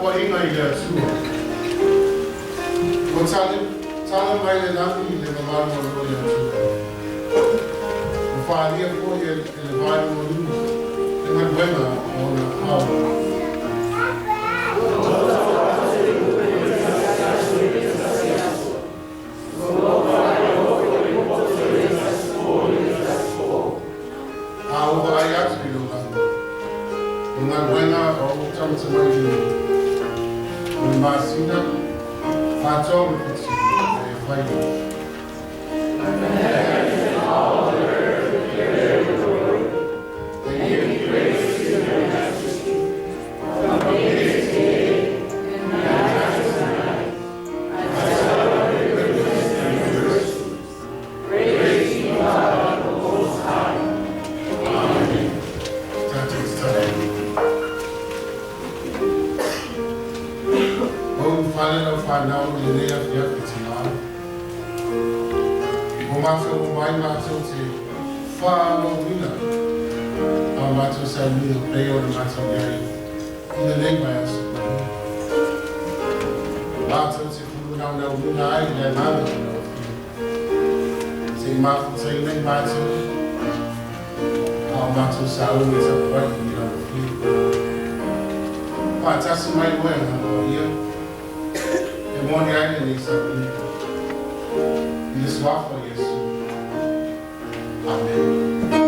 Tapuaiga i le Atua. Ua tala mai le lagi i le mamalu o le Atua. Ua faaalia foi e le vai o luga le galuega o ona aao. A ou vaai atu i lou lagi, o galuega a ou tamatamailima, o le masina atoa ma le fetu e faia. They give praise to your majesty from day to day and night to night. I tell of your goodness and mercy. Praise ye God, the Most High. Amen. Tatou tatalo. O ulufale lau fanau i lenei afiafi tina. Ua matou omai matou te fa'aauauina a matou sauniga pei ona matou i ai i lenei vaiaso. Matou te fulunaunauina ai le agaga o lau Afioga. Se i mafutaina i matou a o matou sauni tapuai i lau Afioga. Faatasi mai oe Agaga Paia e moni ai lenei sauniga. I le suafa o Iesu. Amene.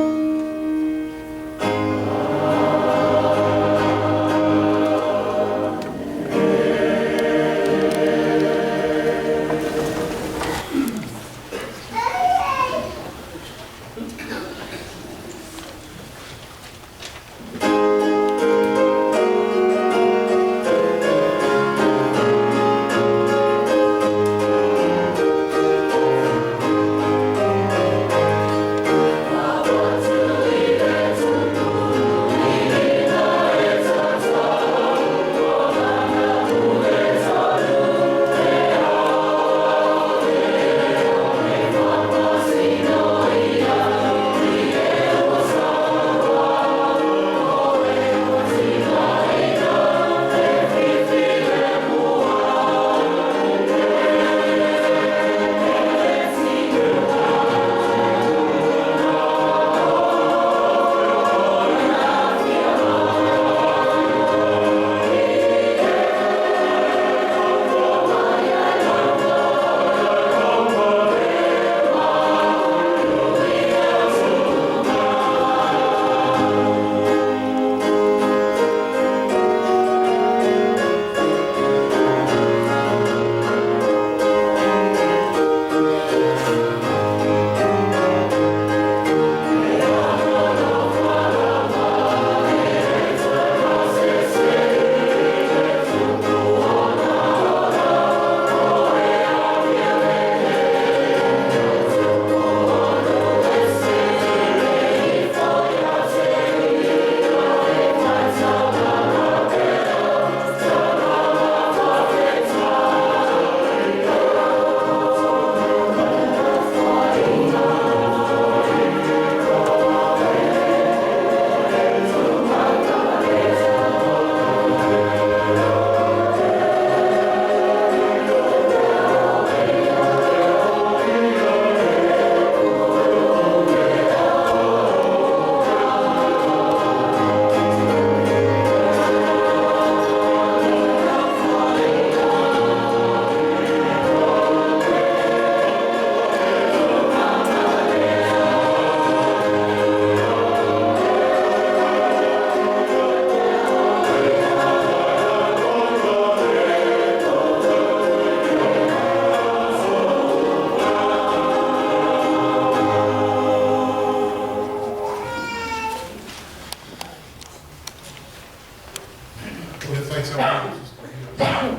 O le faitauga o le Tusi Paia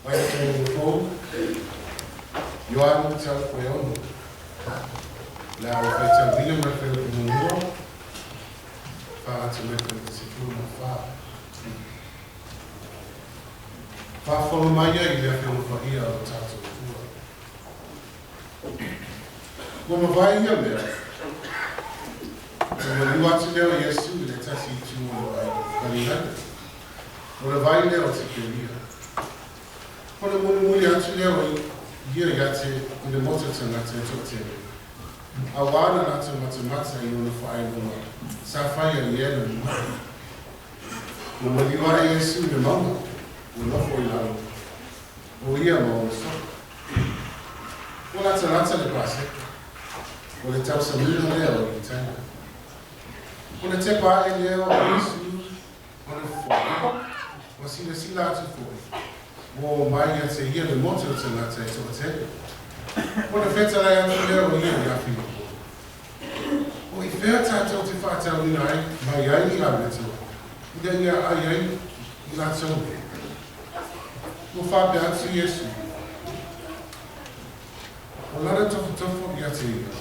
mai le Tausaga Fou, Ioane mataupu e 6. O le a ou faitauina mai le fuaiupu muamua faagata mai le fuaiupu 14. Faafofoga mai i le Afioga Paia o tatou Atua. Ua mavae ia mea, ona maliu atu lea o Iesu i le tasi itu o le Vai o Kalilaia. O le vai lea o Tiperia. Ona mulimuli atu lea o ia ia te i le motu o tagata e toatele, auā na latou matamata i ona faailoga sa faia i ē na mamalu. Ua maliu aʻe Iesu i le mauga, ua nofo i lalo, o ia ma ona soka. Ua latalata le Paseka, o le tausamiga lea o Iutaio. Ona tepa aʻe lea o Iesu ona fofoga, ua silasila atu foi, ua oo mai ia te ia le motu o tagata e toatele. Ona fetalai atu lea o ia iā Filipo, O i fea tatou te faatauina ai mai ai ni areto ina ia ai ai i latou nei? Ua faapea atu Iesu, O lana tofotofo ia te ia,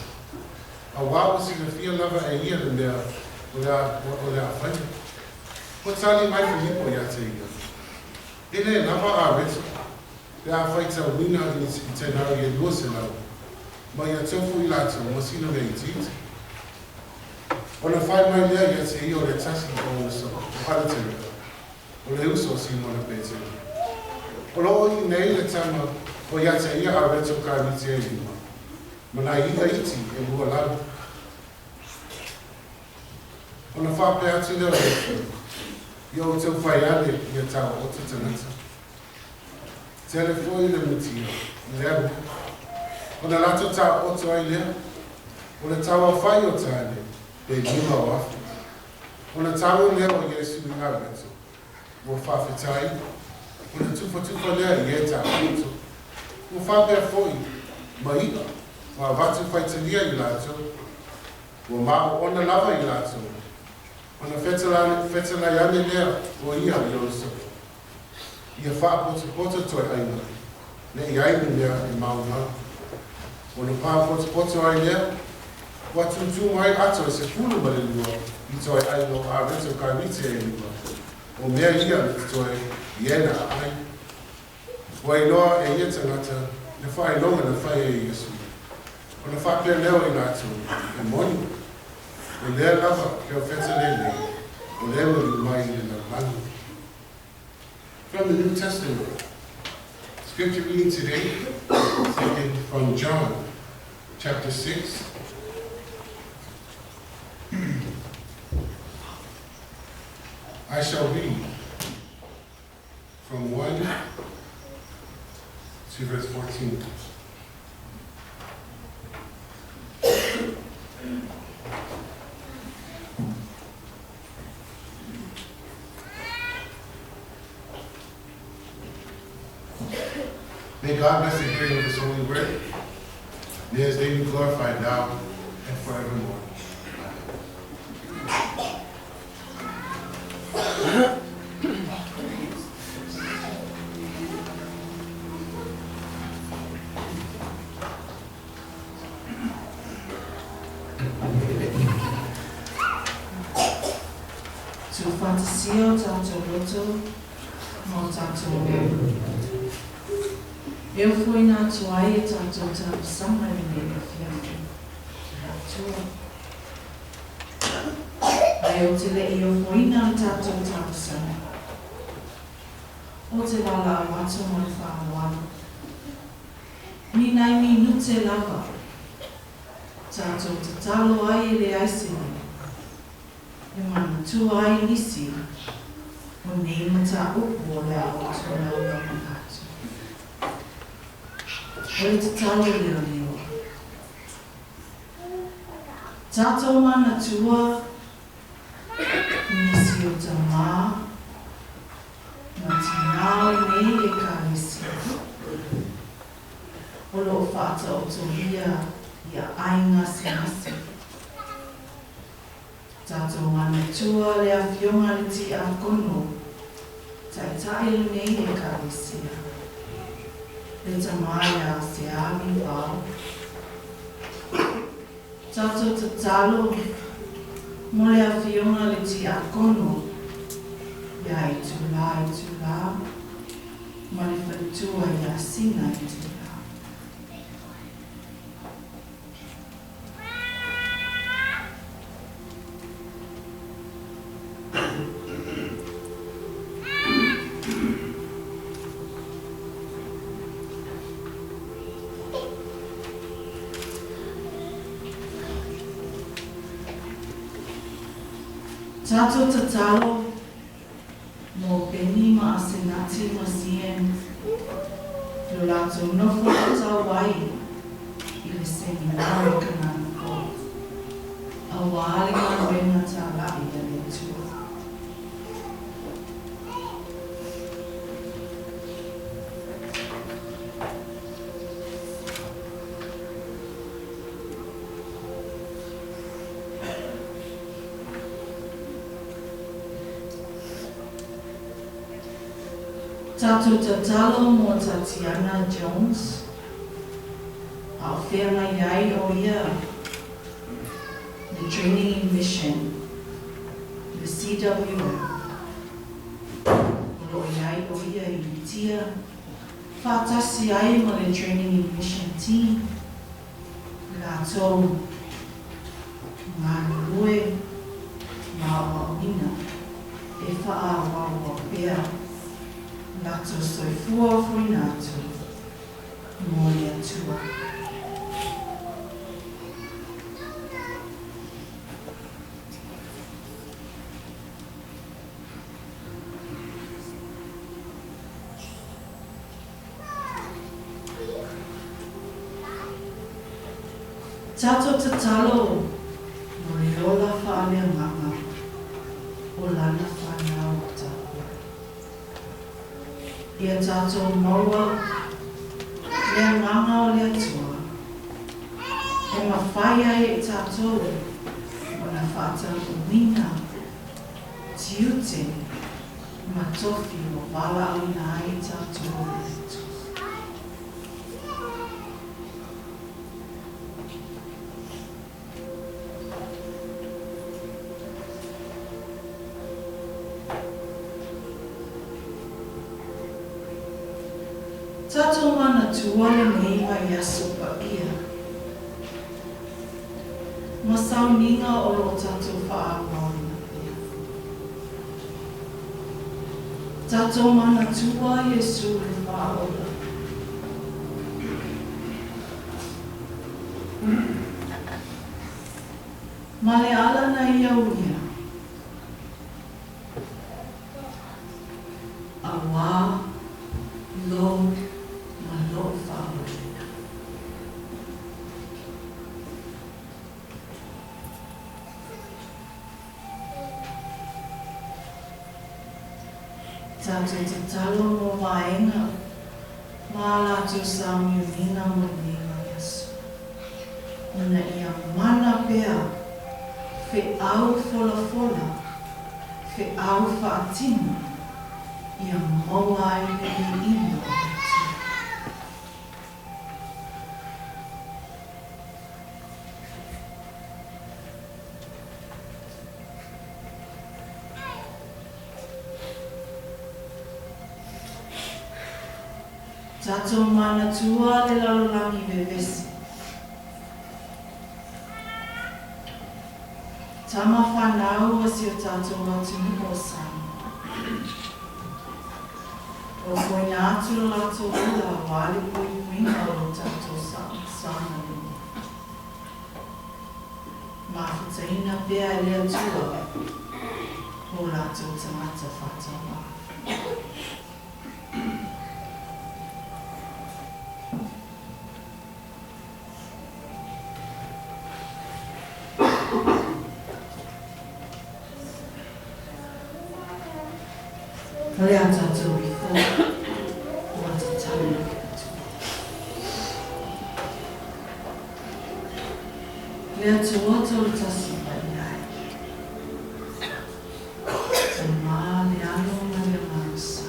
auā ua silafia lava e ia le mea o le a, o le a faia. Ua tali mai Filipo ia te ia, E lē lava areto, pe a faitauina i ni tenari e 200, ma ia tofu i latou ma sina mea itiiti. Ona fai mai lea ia te ia o le tasi o ona soka, o Aletera, o le uso o Simona Petero. O lo o i nei le tama o ia te ia areto kaeriti e lima, ma nai i'a iti e lua lava. Ona faapea atu lea o Iesu, Ia outou fai ane ia tauoto tagata. Tele foi le mutia i lea mea. Ona latou taooto ai lea, o le tauaofai o tāne, pe 5,000. Ona tago lea o Iesu i areto, ua faafetai, ona tufatufa lea i e taooto. Ua faapea foi ma i'a, ua avatu faitalia i latou, ua maoona lava i latou. Ona fetalai ane lea o ia i ona soka, ia faapotopoto toe aiga, ne i ai ni mea e maumau. Ona pāpotopoto ai lea, ua tūtū mai ato e 12 i toe aiga o areto kaeriti e lima, o mea ia na totoe i e na aai. Ua iloa e ia tagata le faailoga na faia e Iesu, ona faapea lea o i latou, E moni, o lea lava perofeta lenei, o le maliu mai i le lalolagi. From the New Testament, scripture reading today is taken from John chapter 6. I shall read from 1 to verse 14. May God bless the hearing of His holy word. May His name be glorified now and forevermore. Amen. Tuufaatasia o tatou loto ma o tatou agaga. E ofoina atu ai e tatou talosaga i lenei afiafi i le Atua. Ae ou te le i ofoina le tatou talosaga, ou te valaau atu ma le faaaloalo. Ni nai minute lava tatou tatalo ai e leai se mea e manatua ai nisi o nei mataupu o le a ou tolaulauina atu. O le tatalo lea o le oa. Tatou manatua nisi o tamā ma tinā o lenei Ekalesia o lo o faataotolia i aai gasegase. Tatou manatua le Afioga le Tiakono, Taitai lenei Ekalesia, le tama ia Seami Vao. Tatou tatalo mo le Afioga le Tiakono ia Itulā Itulā ma le faletua ia Sina Itulā. Tatou tatalo mo Beni ma Asenati ma Sian lo latou nofo tatau ai i le Seminare Kanana Fou auā le galuega tala'i a le Atua. Tatou tatalo mo Tatiana Jones, a o feagai ai o ia le Training in Mission i le CWM. O lo o i ai o ia i Initia, faatasi ai ma le Training in Mission Team, i latou galulue ma aoaoina e faaauauau pea latou soifua ofoina atu mo le Atua. Tatou tatalo mo le ola faaleagaga o lana fanau o tapuai. Ia tatou maua le agaga o le Atua e mafai ai e tatou ona faataunuuina tiute ma tofi ua valaauina ai tatou e le Atua. Tatou manatua lenei vaiaso paia ma sauniga o lo o tatou faaauauina pea. Tatou manatua Iesu le Faaola. Ma le ala na ia uia, auā lou ma loʻu faaolaina. Tatou tatalo mo vaega ma a latou sauniuniga mo lenei vaiaso, ina ia mana pea feau folafola, feau faatino, ia maua ai le viiga o le Atua. Tatou manatua le lalolagi vevesi. Tama whanau a si o tatou atunuu o Samoa. O foina atu lo latou ola auā le puipuiga o lo tatou saogalemu. Mafutaina pea e le Atua o latou tagata faatauvaa. O le a tatou ifo ua tatalo i le Atua. Le Atua tolu tasi paia e. Tama le Alo ma le Agaga Sa.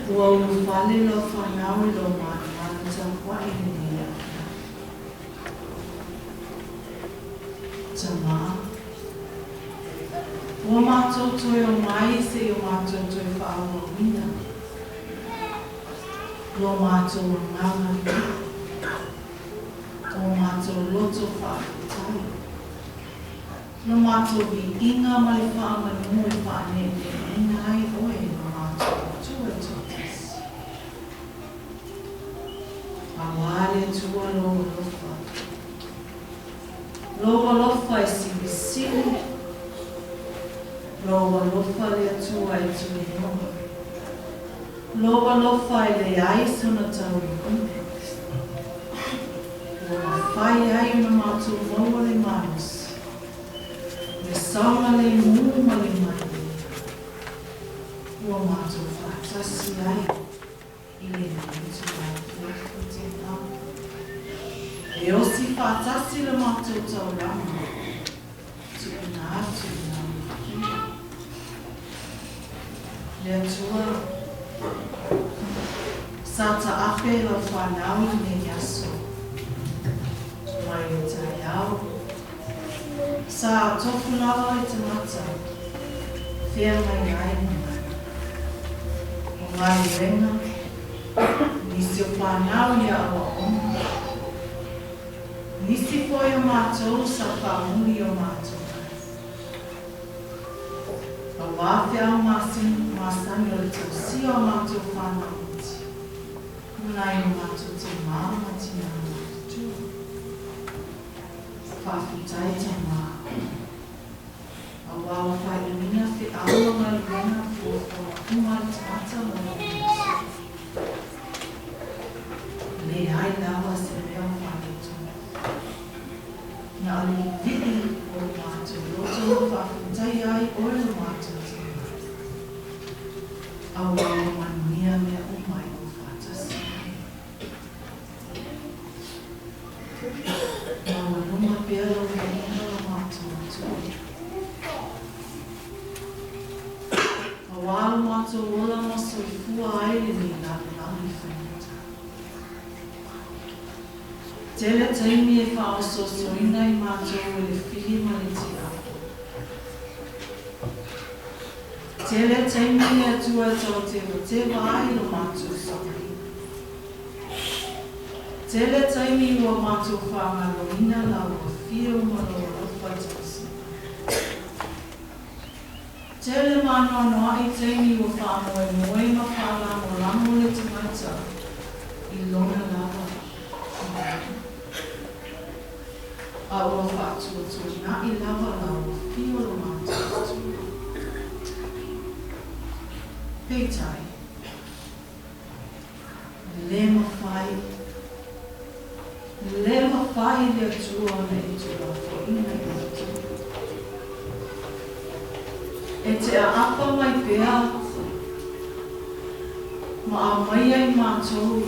Ua ulufale lau fanau i lou malumalu tapuai lenei afiafi. Tama, ua matou toe omai seia matou toe faaauauina lo matou agaga lelei, o matou loto faafetai, lo matou viiga ma le faamanu e faaneeneeina ai oe lo matou Atua e toatasi. Auā le Atua lou alofa. Lou alofa e silisili, Lou alofa le Atua e tunoa, Lou alofa e leai sona tauiuna. Ua mafai ai ona matou maua le malosi, le saogalemu ma le manuia ua matou faatasi ai i lenei itula afiafi. Tēnā, e osi faatasi le matou taulaga, tuuina atu i lau Afio. Le Atua, sa taape lau fanau i lenei aso, mai le taeao, sa tofu lava le tagata, feagai ai ma mana. O galuega, nisi o fanau i aoaoga, nisi foi o matou sa faamuli o matou ai. Auā feau masani o le tausia o matou fanau iti, ma nai o matou tamā ma tinā matutua. Faafetai Tamā, auā ua faaiuina feau ma galuega fuafua uma a le tagata mo lenei aso. Leai lava se mea o faaletonu. Na o le vivii o lo matou loto ma faafetaia ai oe lo matou Tamā, auā ua manuia mea uma i lou faatasi ai. Maualuga pea lau viiga lo matou Atua. Auā lo matou ola ma soifua ai lenei lalolagi faigata. Tele taimi e faaosoosoina i matou e le fili ma le tiapo. Tele taimi le Atua e tautevateva ai lo matou sauniga. Tele taimi ua matou faagaloina lau afio ma lou alofa tausi mai. Tele maanoanoaʻi taimi ua faamoemoe ma faalagolago le tagata i lona lava manaoga, a ua faatuatuanaʻi lava lau afio lo matou Atua. Peitai, le mafai, le mafai le Atua ona e tuulafoaiina i matou. E te aapa mai pea ma aumaia i matou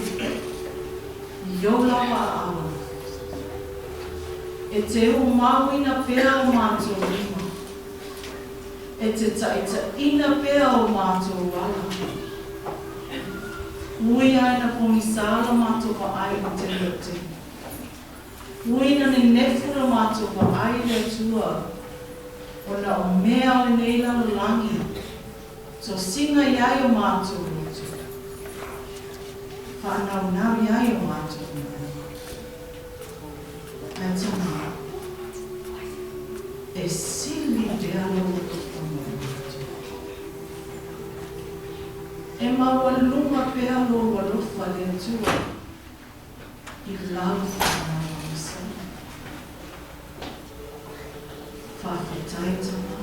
i ou lava aao alofa. E te uumauina pea o matou lima. E te taʻitaʻina pea o matou ala. Ui a ina pogisā lo matou vaai i le tele o taimi. Ui ina nenefu lo matou vaai i le Atua, ona o mea o lenei lalolagi, tosiga i ai o matou loto, faanaunau i ai o matou manaoga. Ae Tamā, e sili pea lou alofa mo i matou. E maualuga pea lou alofa le Atua i lau fanau amasai. Faafetai Tamā.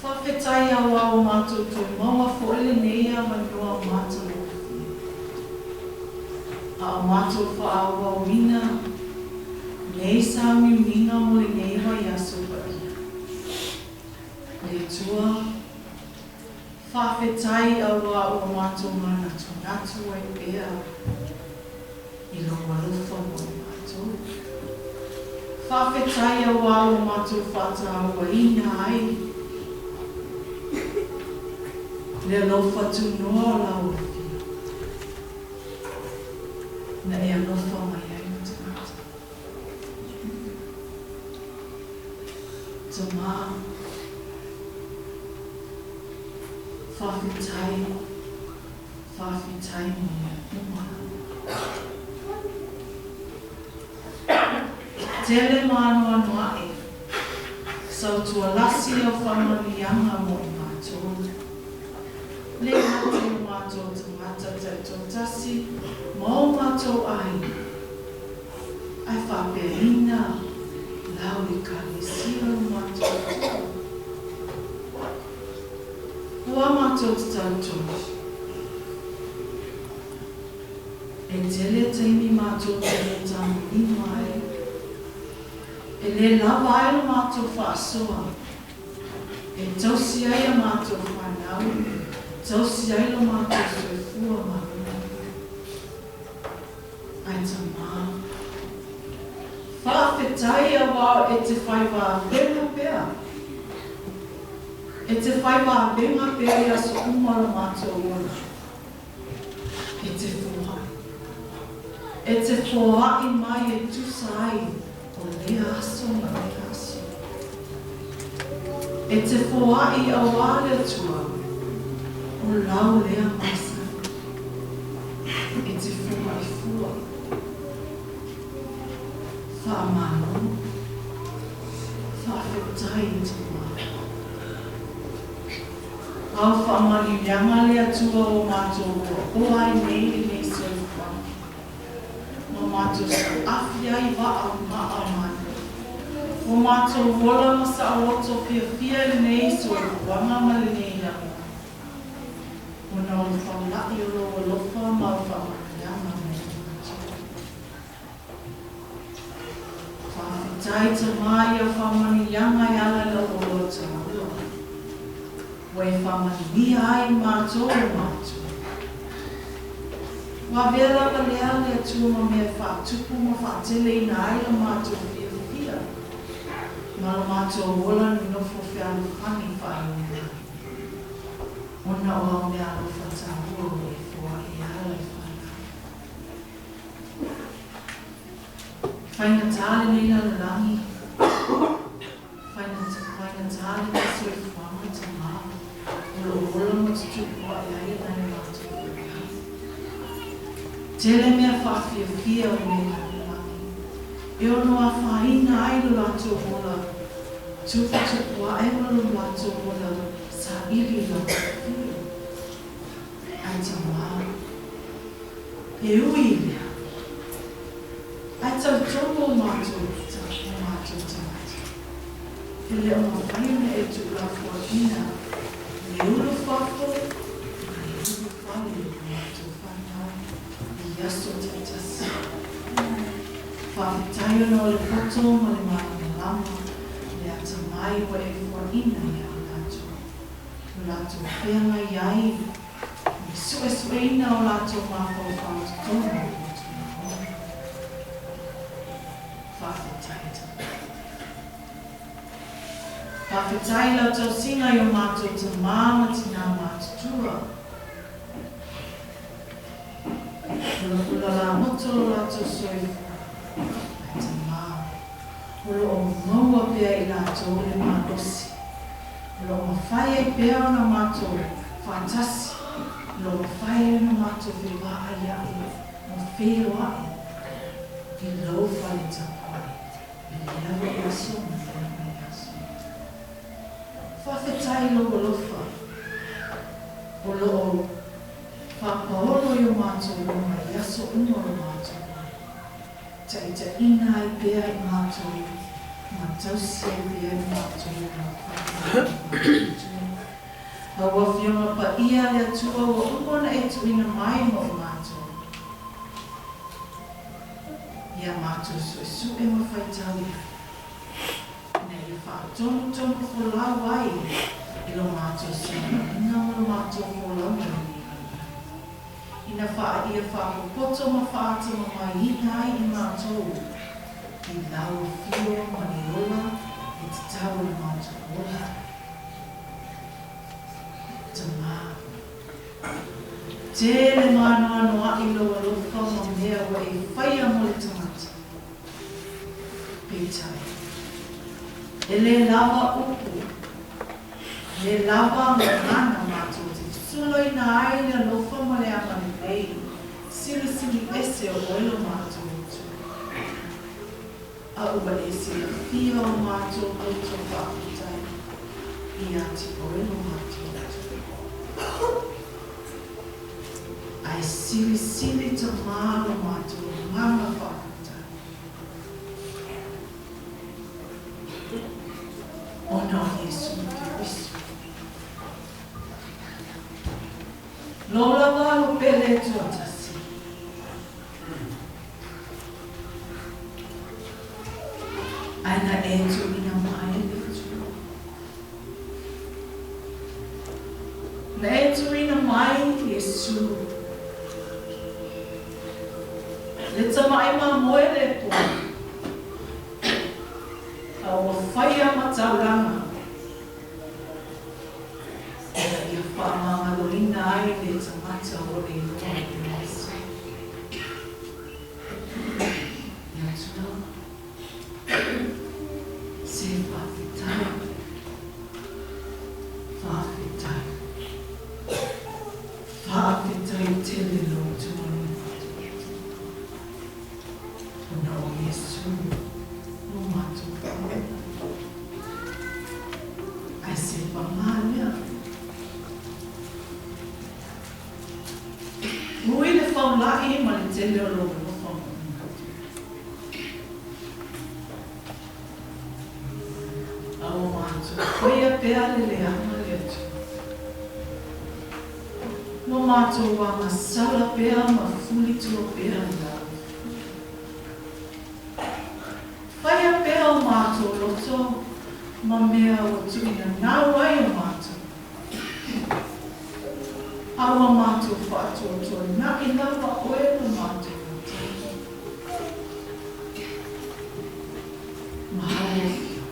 Faafetai auā ua matou toe maua foi lenei avanoa matagofie. A o matou faaauauina nei sauniuniga mo lenei vaiaso paia. Le Atua, faafetai auā ua matou manatunatu ai pea i lou alofa mo i matou. Faafetai auā ua matou faatauaina ai le alofa tunoa o lau Afio, na e alofa mai ai le tagata. Tamā, faafetai, faafetai mo mea uma lava. Tele maanoanoaʻe, sautualasi au faamanuiaga mo i matou. Le gata i o matou tagata taitoatasi ma o matou aiga. Ae faapeaina lau Ekalesia lo matou Atua. O a matou tatalo E tele taimi matou te le tagolima ai, e le lava ai lo matou faasoa e tausi ai a matou fanau, tausi ai lo matou soifua maloloina. Ae tamā, faafetai auā e te fai vavega pea, e te fai vavega pea i aso uma o lo matou ola. E te foai, e te foai mai e tusa ai o lea aso ma lea aso. E te foai auā le Atua, o lau lea masani. E te foai fua. Faamalo, faafetai i te wā. Ao faamanuiaga le Atua ua matou oaoa ai nei lenei soifuaga, ma matou saaafi ai vaa maa malo. Ua matou ola ma saoloto fiafia i lenei soifuaga ma lenei lalolagi, ona o le faulai o lou alofa ma au faamanuiaga mai i matou. Faafetai Tamā i au faamanuiaga e ala i lau oloa taua, ua e faamanuia ai matou o matua. Ua avea lava lea le Atua ma mea e faatupu ma faateleina ai lo matou fiafia ma lo matou ola nonofo fealofani faailogalanu, ona o au meaalofa taua ua e foai e ala i fanau. Faigata lenei lalolagi, faigata lenei soifuaga tamā, o lo o ola ma tutupu aʻe ai nai o matou fanau. Tele mea faafiafia o lenei lalolagi e ono afaina ai lo latou ola tuputupu aʻe ma lo latou ola saili i latou fia. Ae tamā, e ui i lea, ae talitonu o matou o matou tagata, e le o mafai ona e tuulafoaiina le ulu fafo ma le ulu fale o matou fanau i aso taitasi. Faafetai ona o le poto ma le malamalama, le atamai ua e fuaina ia i latou. Lo latou feagai ai ma le suesueina o latou mafaufau i totonu o lou itumalo. Faafetai Tama. Faafetai i lau tausiga i o matou tamā ma tinā matutua. Ua lalagoto lo latou soifua, ae Tamā, o lo o maua pea i latou le malosi. O lo o mafai ai pea ona matou faatasi, o lo o mafai ai ona matou fevaaiaʻi ma feiloaʻi i lou fale tapuai i lea vaiaso ma lea vaiaso. Faafetai i lou alofa o lo o faapaolo i o matou luma i aso uma o lo matou ola. Taitaiina ai pea i matou ma tausi ai pea i matou o lau faafetai Atua. Lau Afioga Paia le Atua ua uma ona e tuuina mai mo i matou. Ia matou suesue ma faitau i ai, ina ia faatonutonu folau ai i lo matou sailiiliga ma lo matou folauga i lenei lalolagi. Ina faaia faapopoto ma faatamamaiina ai i matou i lau afio ma le ola e tatau o le matou ola. Tamā, tele maanoanoaʻi lou alofa ma mea ua e faia mo le tagata. Peitai, e le lava upu, le lava gagana matou te fesuloina ai le alofa ma le agalelei silisili ese o oe lo matou Atua. A ua e silafia o matou loto faafetai ia te oe lo matou Atua. Ae silisili tamā lo matou agaga faafetai. Ona o Iesu Keriso. Lou lava alo pele e toatasi. Ae na e tuuina mai e le Atua. Na e tuuina mai Iesu. Le tamai mamoe le poa. A ua faia ma taulaga. Ina ia faamagaloina ai le tagata ua le iloa i le aso. Le Atua, se faafetai, faafetai, faafetai tele lo Atua le matou Ona o Iesu lo matou Paula. Ae se pagā lea. Ui le faulai ma le tele o lou alofa mo i matou. A ua matou faia pea le leaga le Atua. Ua matou agasala pea ma fulitua pea i lau Afioga. Faia pea o matou loto ma mea ua tuuina nau ai o matou, a ua matou faatuatuana'i lava oe lo matou Matai. Ma au Afioga.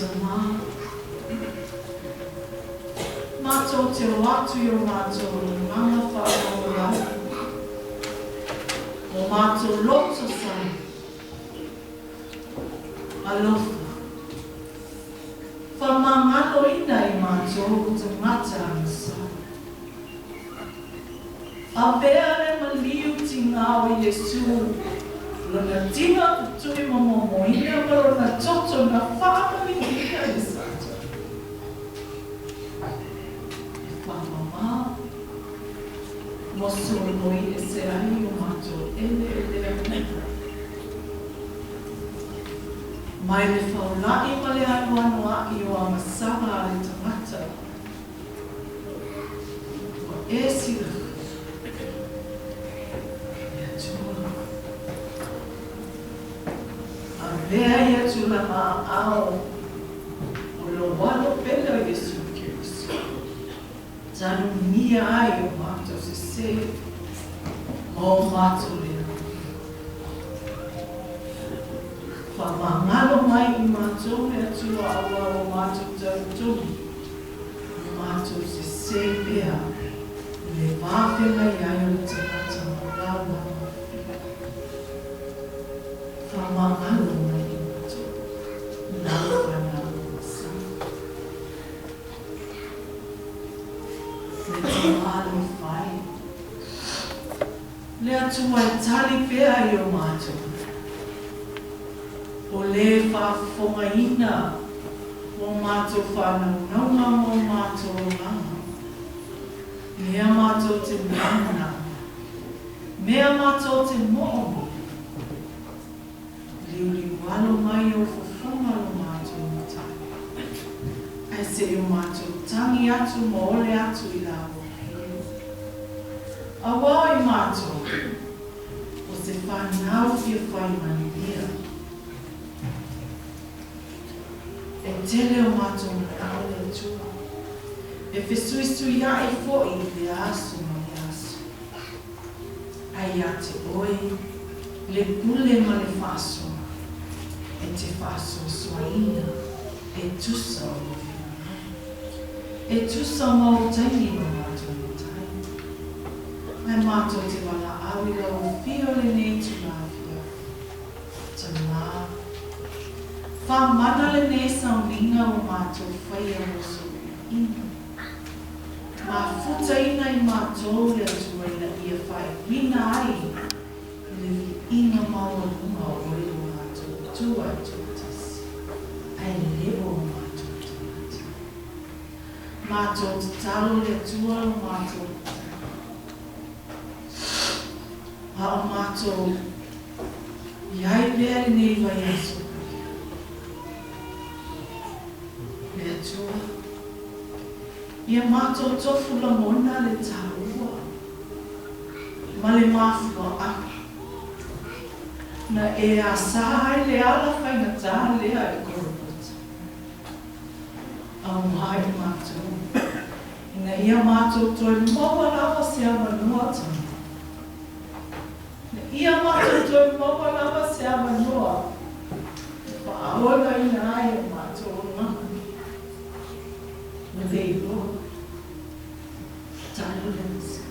Tama, matou te o atu i o matou agaga faamaualalo, o matou loto sala, alofa, faamagaloina i matou tagata agasala. Avea le maliu tigā o Iesu, Lona tino tutui momomoina ma Lona toto na faamaliuina i le Satani. E faamamā ma soloi ese ai o matou eleele mai le faula'i ma le anoanoa'i o agasala a le tagata. Ua e silafia le Atua. Avea ia tulaga aao o lou alo pele o Iesu Keriso, tanugia ai o matou sese ma o matou le alofa. Faamagalo mai i matou le Atua aua ua matou talitonu. O matou sese pea i le va feagai ai o le tagata ma lau lava fia. Faamagalo mai i matou lau fanau sa. Le Tama alofa e. Le Atua e tali pea i o matou. O le faafofogaina o matou faanaunauga ma o matou agaga, mea matou te mananao, mea matou te moomia, liuliualo mai ou fofoga lo matou matai, ae se i o matou tangi atu ma ole atu i la outou. Auā i matou, o se fanau fia fai manuia. E tele o matou manao le Atua, e fesuisuiaʻi foi i le aso ma le aso. Ae ia te oe le pule ma le faasoa, e te faasoasoaina e tusa o lou finagalo, e tusa ma ou taimi lo matou matai. Ae matou te valaau i lau afio lenei itula afiafi. Tama. Faamana lenei sauniga ua matou faia mo sou viiga. Mafutaina i matou le Atua ina ia faaiuina ai i le viiga maualuga o oe lo matou Atua e toatasi, ae le o matou tagata. Matou tatalo le Atua lo matou Matai. A o matou i ai pea lenei vaiaso paia. Ia matou tofu lagona le taua ma le mafuaaga na e asā ai le ala faigata lea i Kolokota, auā i matou, ina ia matou toe maua lava se avanoa Tama. Ina ia matou toe maua lava se avanoa e faaolaina ai o matou agaga ma le iloa. Tatalo lea Mesia.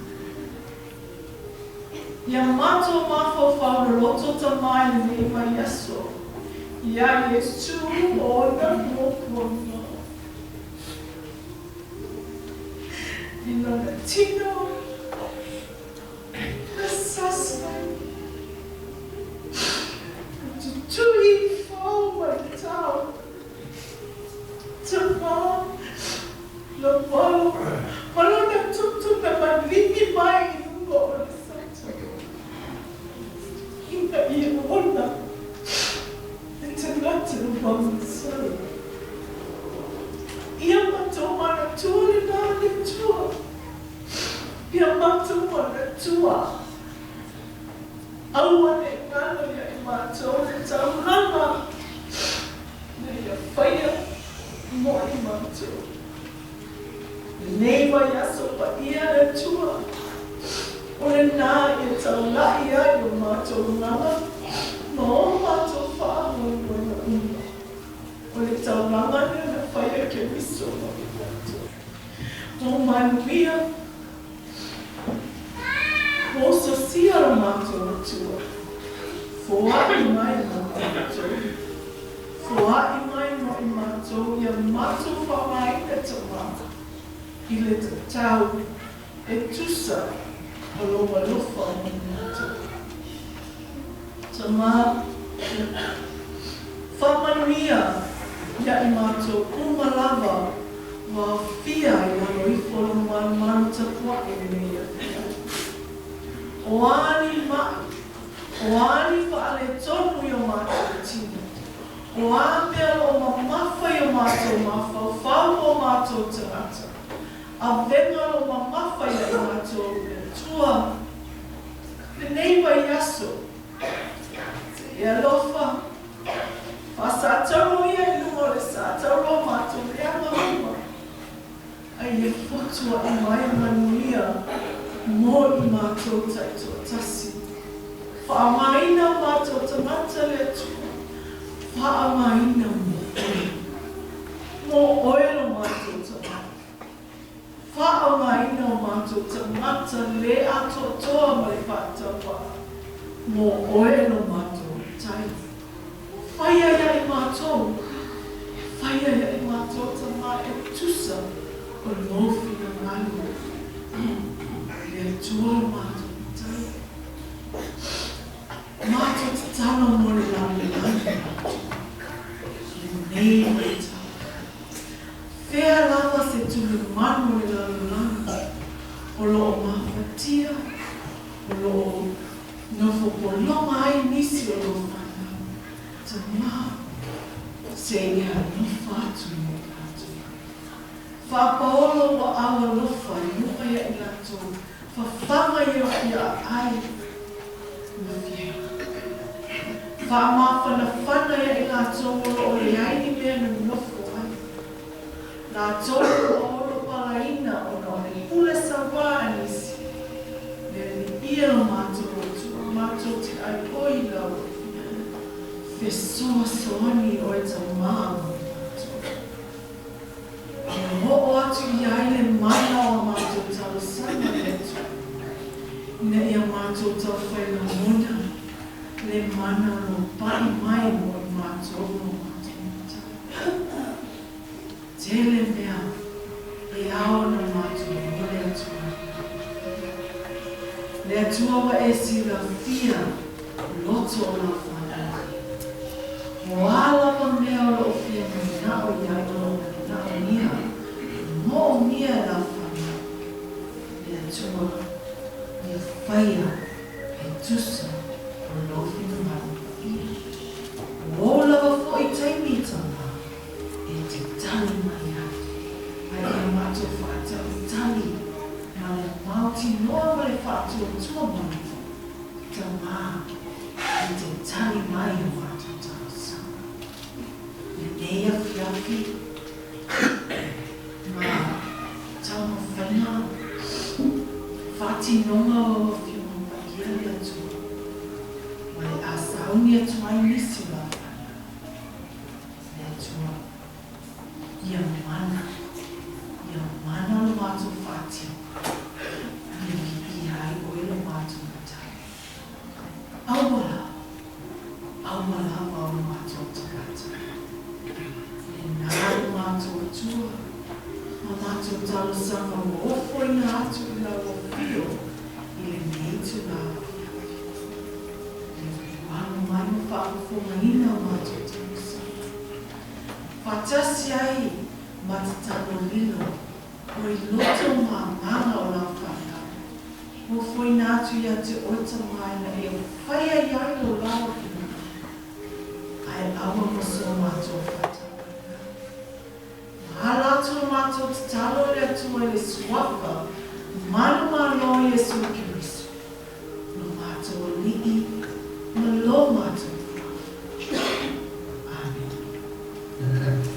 Ia matou mafaufau loloto Tama i lenei vaiaso, iā Iesu ona puapuaga i Lona tino na sasi ai, na tutui fou mai le tau. Tama, Lomolo, ma lona tutu na maligi mai i luga o le sato, ina ia ola le tagata ua masalo. Ia matou manatua lena le Atua, ia matou manatua, aua ne i galo ia i matou le taulaga na ia faia mo i matou. Lenei vaiaso paia le Atua, o lena ia taula'i ai o matou agaga ma o matou faamoemoega uma. O le taulaga lea na faia Keriso mo i matou. O manuia, Ua ososia lo matou Atua, foaʻi mai mo matou, foaʻi mai mo i matou ia matou faaaogaina Tama i le tatau e tusa o lou alofa mo i matou. Tama, faamanuia ia i matou uma lava ua aofia i lalo ifo o lou malumalu tapuaʻi lenei afiafi. O a ni maʻi, o a ni faaletonu i o matou tino, o a mea o lo o mamafa i o matou mafaufau ma o matou tagata, avega o lo o mamafa ia i matou le Atua, lenei vaiaso, se i alofa, faasatauro ia i luga o le satauro o matou leaga uma, a ia fotuaʻi mai manuia mo i matou taitoatasi. Faaaogaina o matou tagata le Atua, faaaogaina mo oe. Mo oe lo matou tagata. Faaaogaina o matou tagata le atoatoa ma le faatauvaa. Mo oe lo matou tai. Faia ia i matou, faia ia i matou Tama e tusa o lou finagalo. Le Atua lo matou tai. Matou tatalo mo le lalolagi atoa. Lenei vaitau. Fea lava se tulimanu o le lalolagi o lo o mafatia, o lo o nofo pologa ai nisi o lou fanau. Tama, se i alofa atu ia i latou. Faapaolo ua au alofa i luga ia i latou, fafaga i o fia aai ma fia ola. Faamafanafana ia i latou o lo o leai ni mea nonofo ai. Latou o lo o olo palaina ona o le pule sauā a nisi. Le Alii e lo matou Atua, matou te ʻai ʻoi i lau fesoasoani oe Tama mo i matou. Ia oo atu i ai le mana o a matou talosaga le Atua, ina ia matou taufai lagona le mana o lou paʻi mai mo i matou ma o matou matai. Tele mea e ao ona matou momoli atu ai. Le Atua ua e silafia loto o lau fanau. O a lava mea o loo fia manao i ai o loo manaomia, moomia e lau fanau. Le Atua ia faia e tusa o lou finagalo paia. O ou lava foi taimi, Tama, e te tali mai ai, a ia matou faatau. afiafi ma taumafaiga faatinoga o lau Afioga Paia le Atua, ma le a sauni atu ai nisi o lau fanau. Le Atua, ia mana, ia mana lo matou faatino, ia viia ai oe lo matou Matai. Aua lava, aua lava o lo matou tagata. Lena lo matou Atua, ma matou talosaga ua ofoina atu i lau afio i lenei itulā afiafi. Le alo mai ma faafofogaina o matou talosaga. Faatasi ai ma tatalo lilo o i loto ma agaga o lau fanau. Ofoina atu ia te oe Tama ina ia faia i ai lo lau finagalo. Ae aua mo so matou faatauaina. Ma ala atu lo matou tatalo i le Atua i le suafa manumalo o Iesu Keriso, lo matou Alii ma lo matou Tagata. Amene.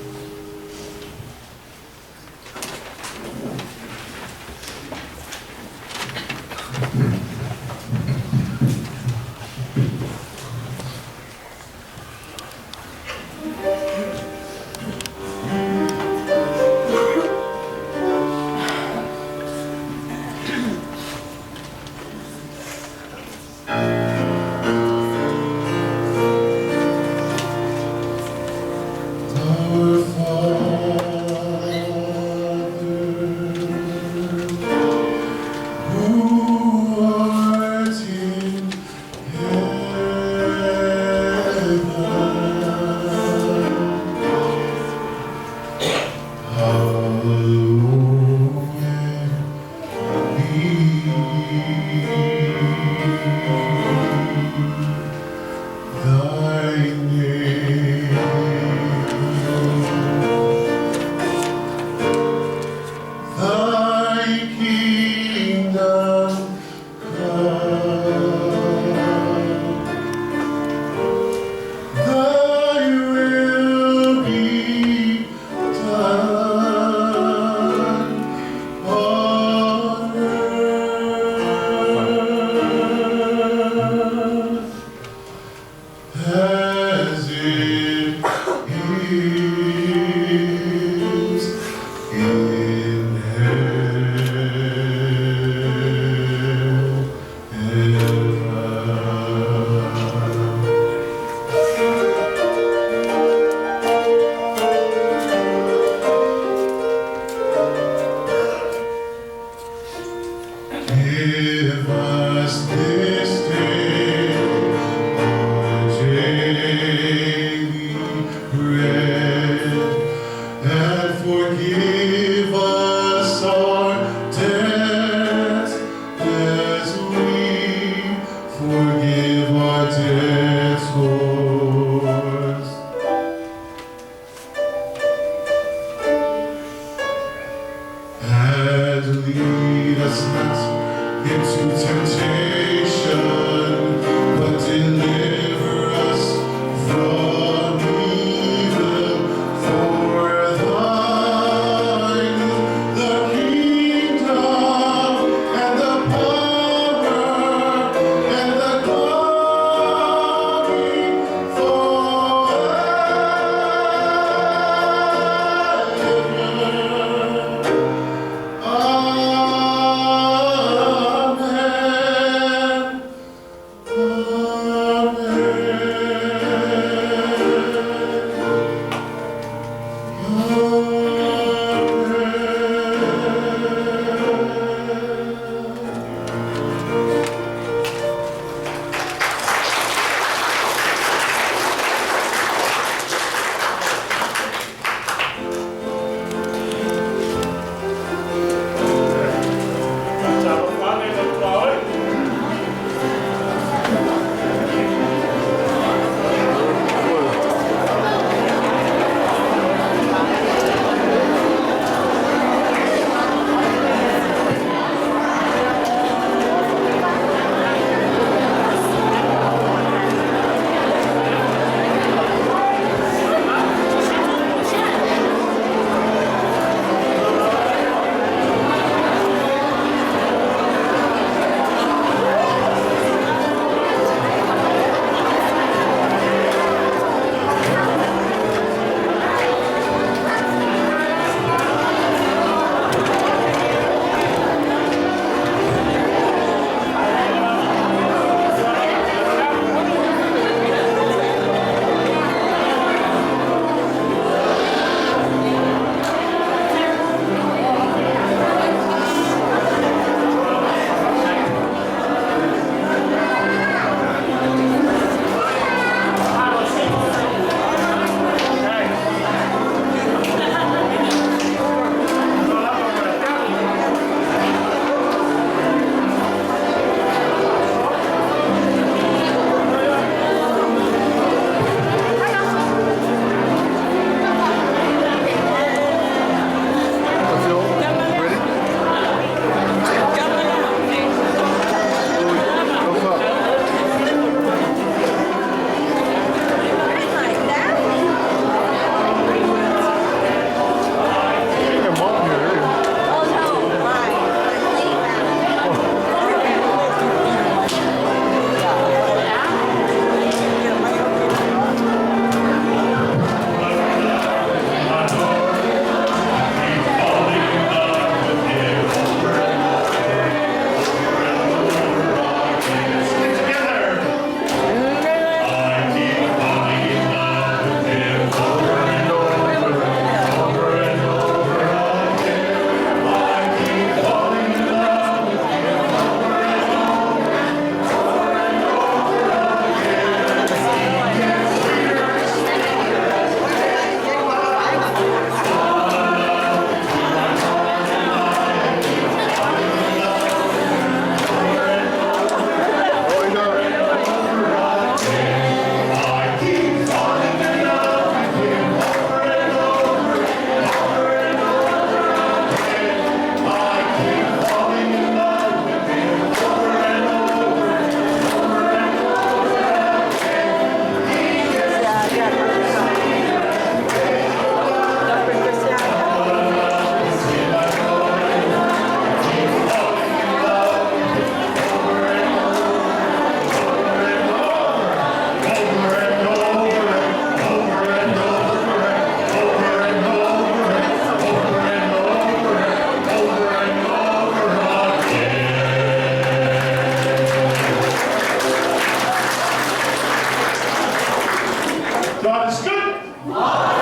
God is good. All the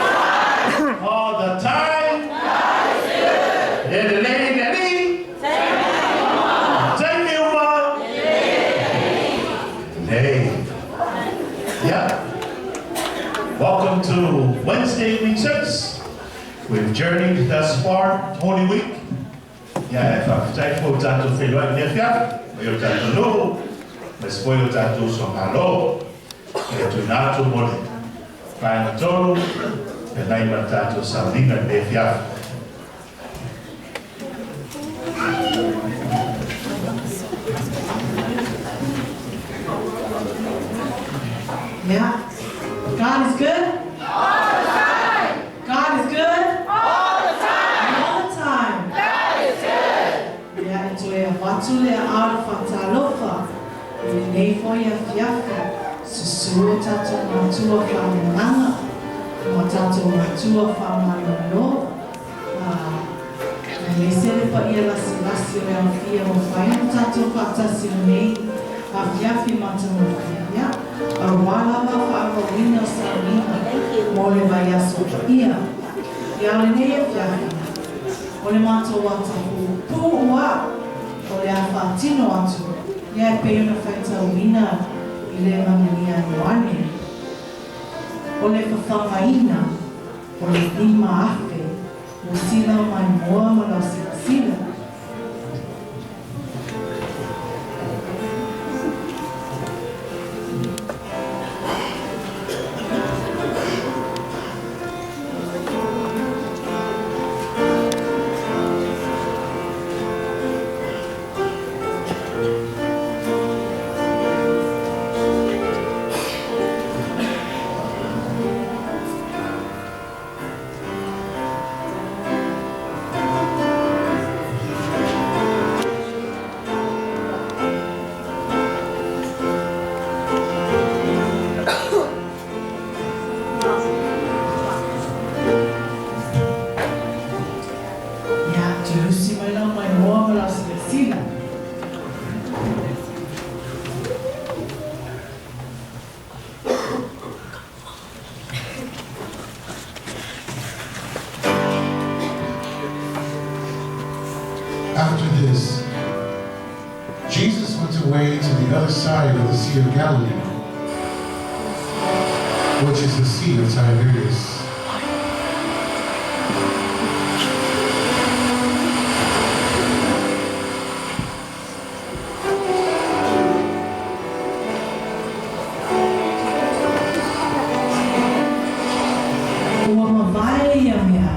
time. All the time. God is good. E lelei le Alii. Taimi uma. Lelei. Yeah. Welcome to Wednesday evening service. We've journeyed thus far, Holy Week. Ia, e faafetai foi i lo tatou feiloai i lenei afiafi, ma i o tatou nuu, aemaise foi o tatou uso a Malo. E tuuina atu mo le vaega 3, feagai ma le tatou sauniga i lenei afiafi. Yeah. God is good? All the time. God is good? All the time. All the time. God is good. Ia, e toe avatu le aao le faatalofa i lenei foi afiafi, susu o tatou matua faaleagaga ma tatou matua faamalolo, a, aemaise le paia lasilasi o le aofia ua mafai ona tatou faatasi i lenei afiafi matagofie, ia, aua lava faaauauina o sauniga mo le vaiaso paia. Ia, o lenei afiafi, o le matou ata pupuu a o le a faatino atu, ia, e pei ona faitauina i le Evagelia a Ioane, o le fafagaina o le 5,000 o sila maimoa ma lau silasila. Ia, toe usi mai lau maimoa ma lau silasila. After this, Jesus went away to the other side of the Sea of Galilee, which is the Sea of Tiberias. Ua mavae ia mea,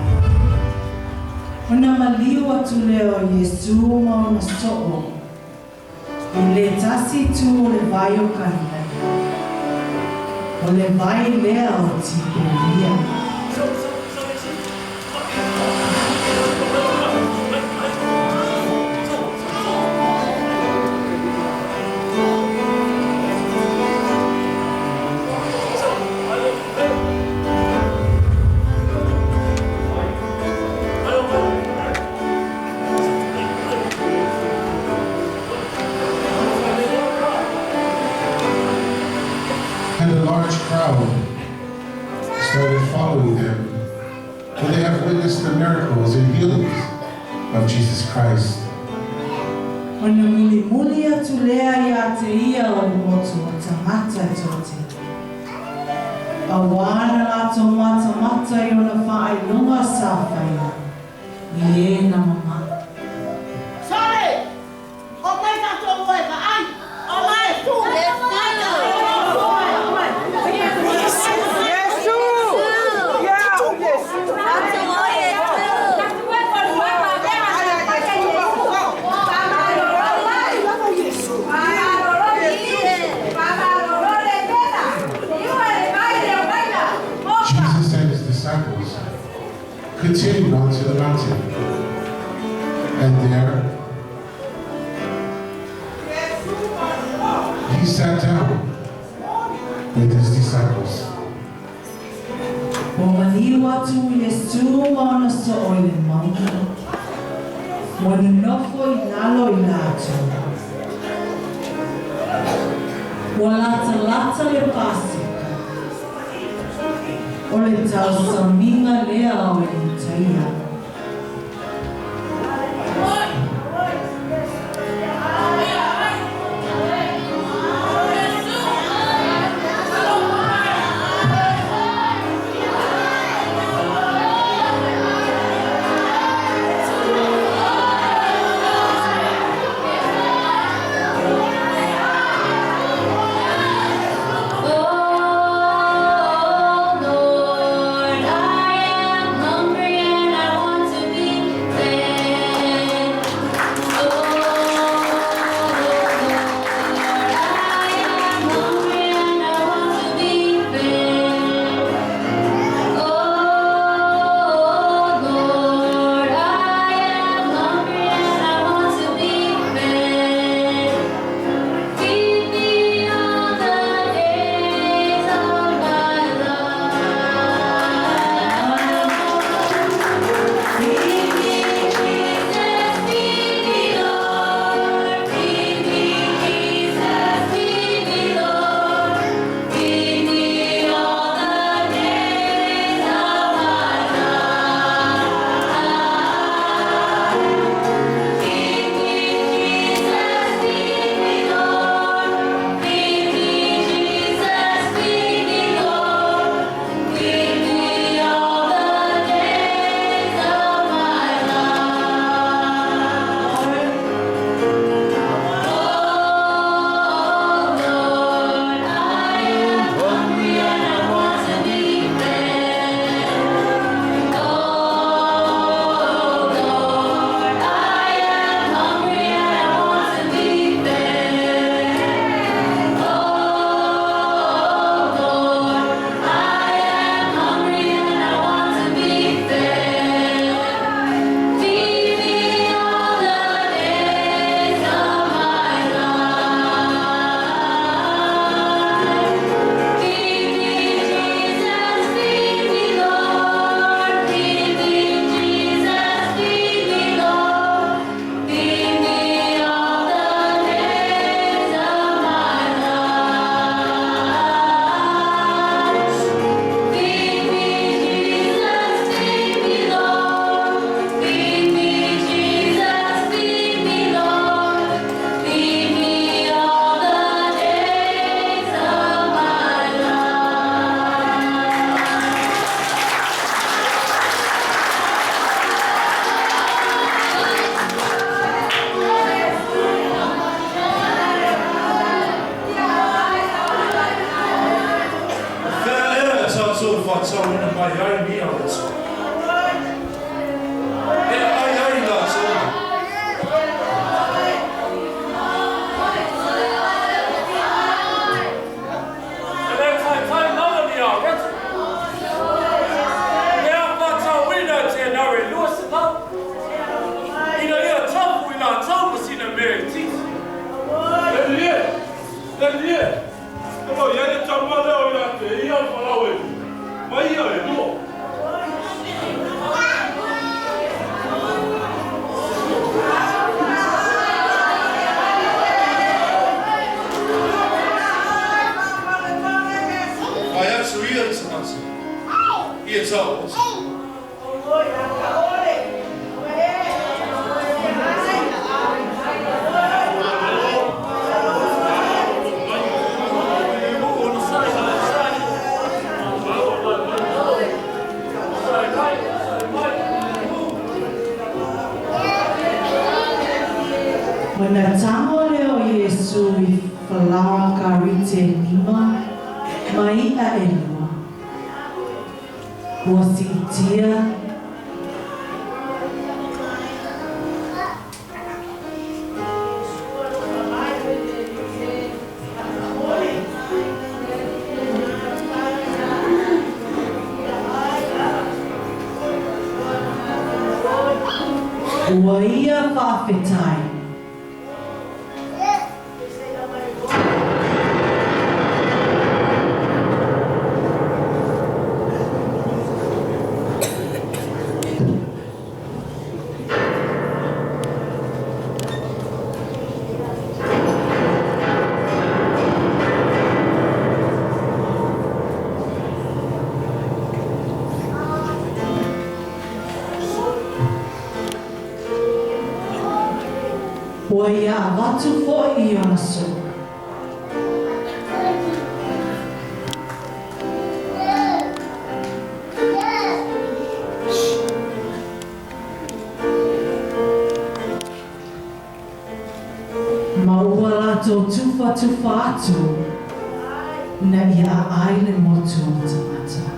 ona maliu atu lea o Iesū ma ona soo i le tasi itu o le vai o Kalilaia, o le vai lea o Tiperia. And a large crowd started following them, for they have witnessed the miracles and healings of Jesus Christ. Ona mulimuli atu lea iā te ia o le motu o tagata e toatele, auā na latou matamata i ona faailoga sa faia i e na mamaʻi. Sole! Omai tatou o e vaai! Omai! Jesus and his disciples continued on to the mountain, and there he sat down with his disciples. Ua maliu atu Iesū ma ona soo i le mauga, ua nonofo i lalo i latou. Ua latalata le Paseka. O le tausamiga lea o Elisaia. Oh Lord, I am hungry and I want to be fed. Oh Lord, I am hungry and I want to be fed. Oh Lord, I am hungry and I want to be fed. Feed me all the days of my life. Feed me, Jesus, feed me, Lord. Feed me, Jesus, feed me, Lord. Feed me all the days of my life. Feed me, Jesus, feed me, Lord. Feed me, Jesus, feed me, Lord. Feed me all the days of my life. Oh Lord, I am hungry and I want to be fed. Oh Lord, I am hungry and I want to be fed. Oh Lord, I am hungry and I want to be fed. Feed me all the days of my life. Feed me, Jesus, feed me, Lord. Feed me, Jesus, feed me, Lord. Feed me all the days of my life. Feed me, Jesus, feed me, Lord. Feed me, Jesus, feed me, Lord. Feed me all the days of my life. Fea tatou faatauina mai ai ni aloto. E ai ai latou. E le taitai lava ni a reta. E a whātauina te nare lua se lau. Ina ia tapu i ngā taumasina me e titi. Le lie, le lie. Kalo ia le taua leo ia te ia o whalau e mai ia e lua. Ai atu ia i tangata. Ia tau ota. Ona tago lea o Iesu i falaoa karite e lima ma i'a elua, ua siitia. Ua ia faafetai. Ua ia avatu fo'i i ona soo. Ma ua latou tufatufa atu ina ia aai le motu o tagata.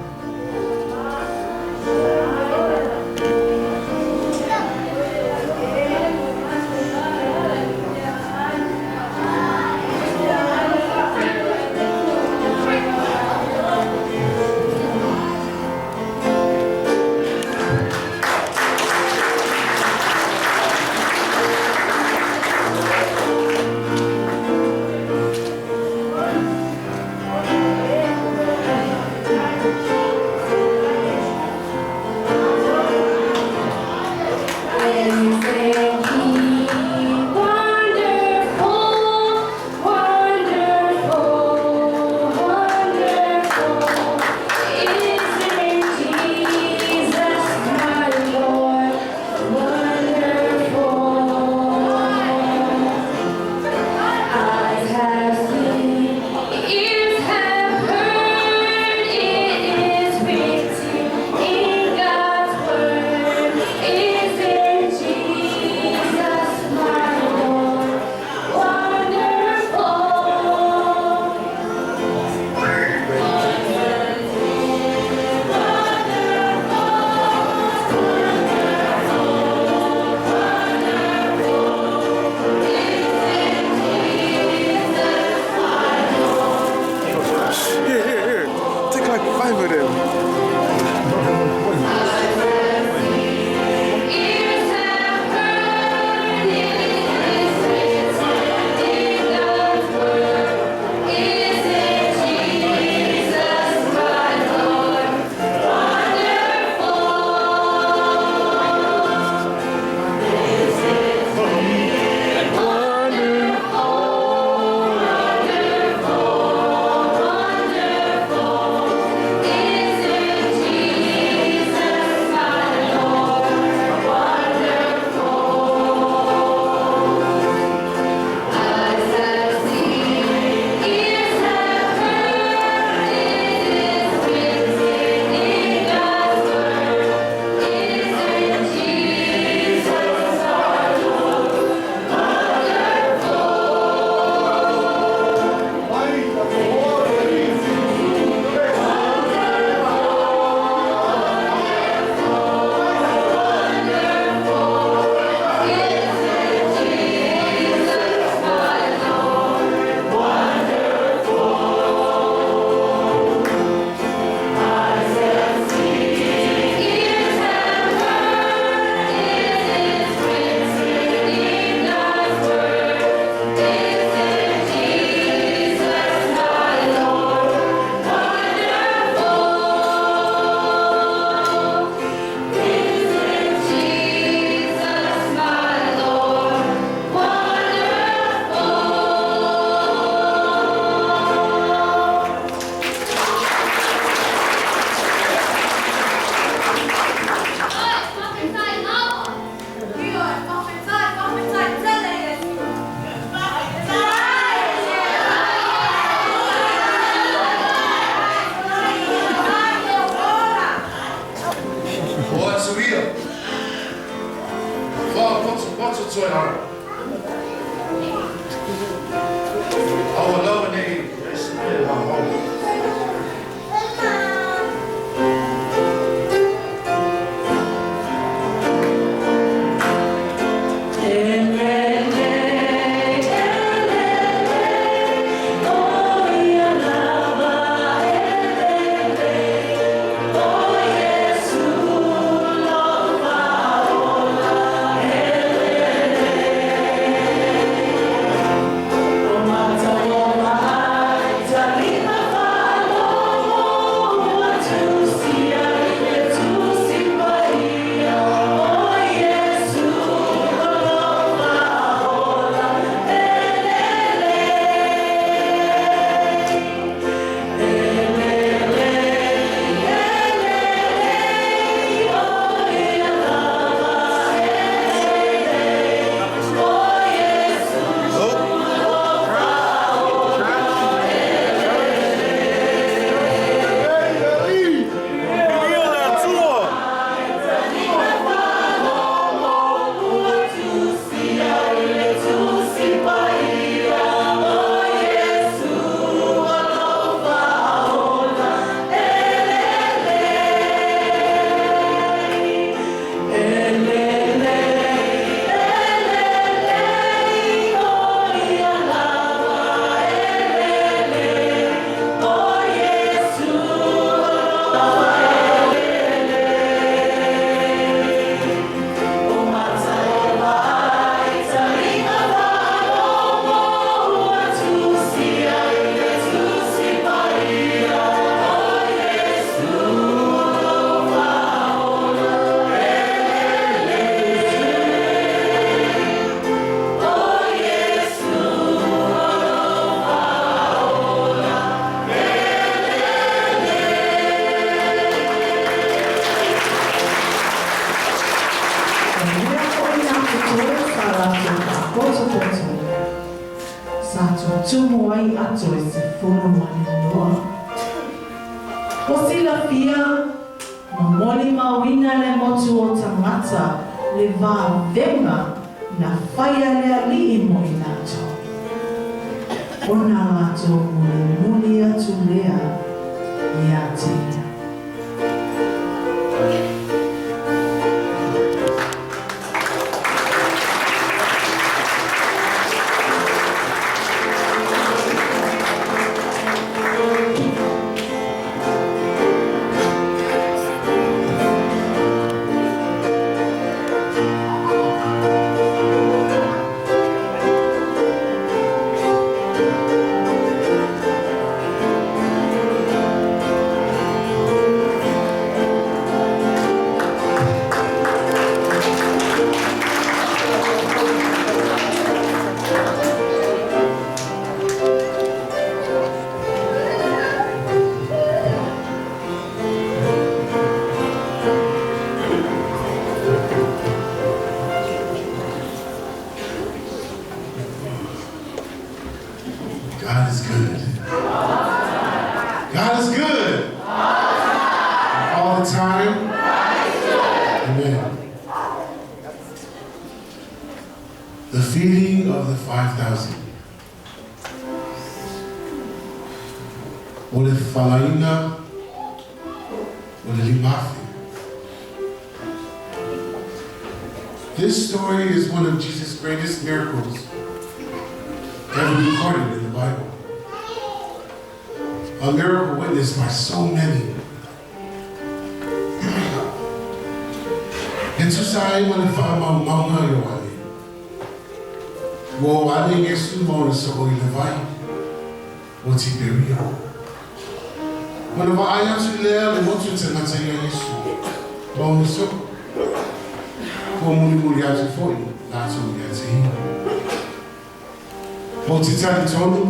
Tumutumu ai ato e 12. Ua silafia ma molimauina le motu o tagata le vavega na faia e le Alii mo i latou. Ona latou mulimuli atu lea ia te ia. God is good. God is good. All the time. Amen. The feeding of the 5,000. O le fafalaina o le 5,000. This story is one of Jesus' greatest miracles ever recorded in the Bible. A miracle witnessed by so many. E tusa ai ma le faamaumauga a Ioane, ua o ane Iesu ma ona soo i le vai o Tiperia. Ona vaai atu lea o le motu o tagata iā Iesu ma ona soo, ua mulimuli atu foi latou ia te ia. Ou te talitonu,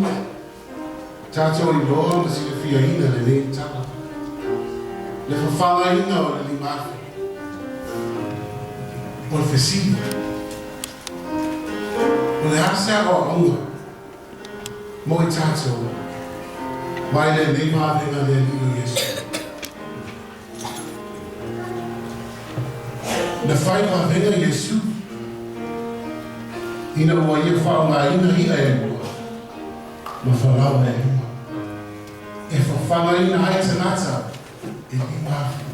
tatou iloa ma silafiaina lenei tala, le fafalaina o le 5,000. O le fesili, o le a se aoaoga mo i tatou mai lenei vavega a le Alii o Iesu? Na fai vavega Iesu ina ua ia faaaogaina i'a e lua ma falaoa e lima e fafalaina ai tagata e 5,000.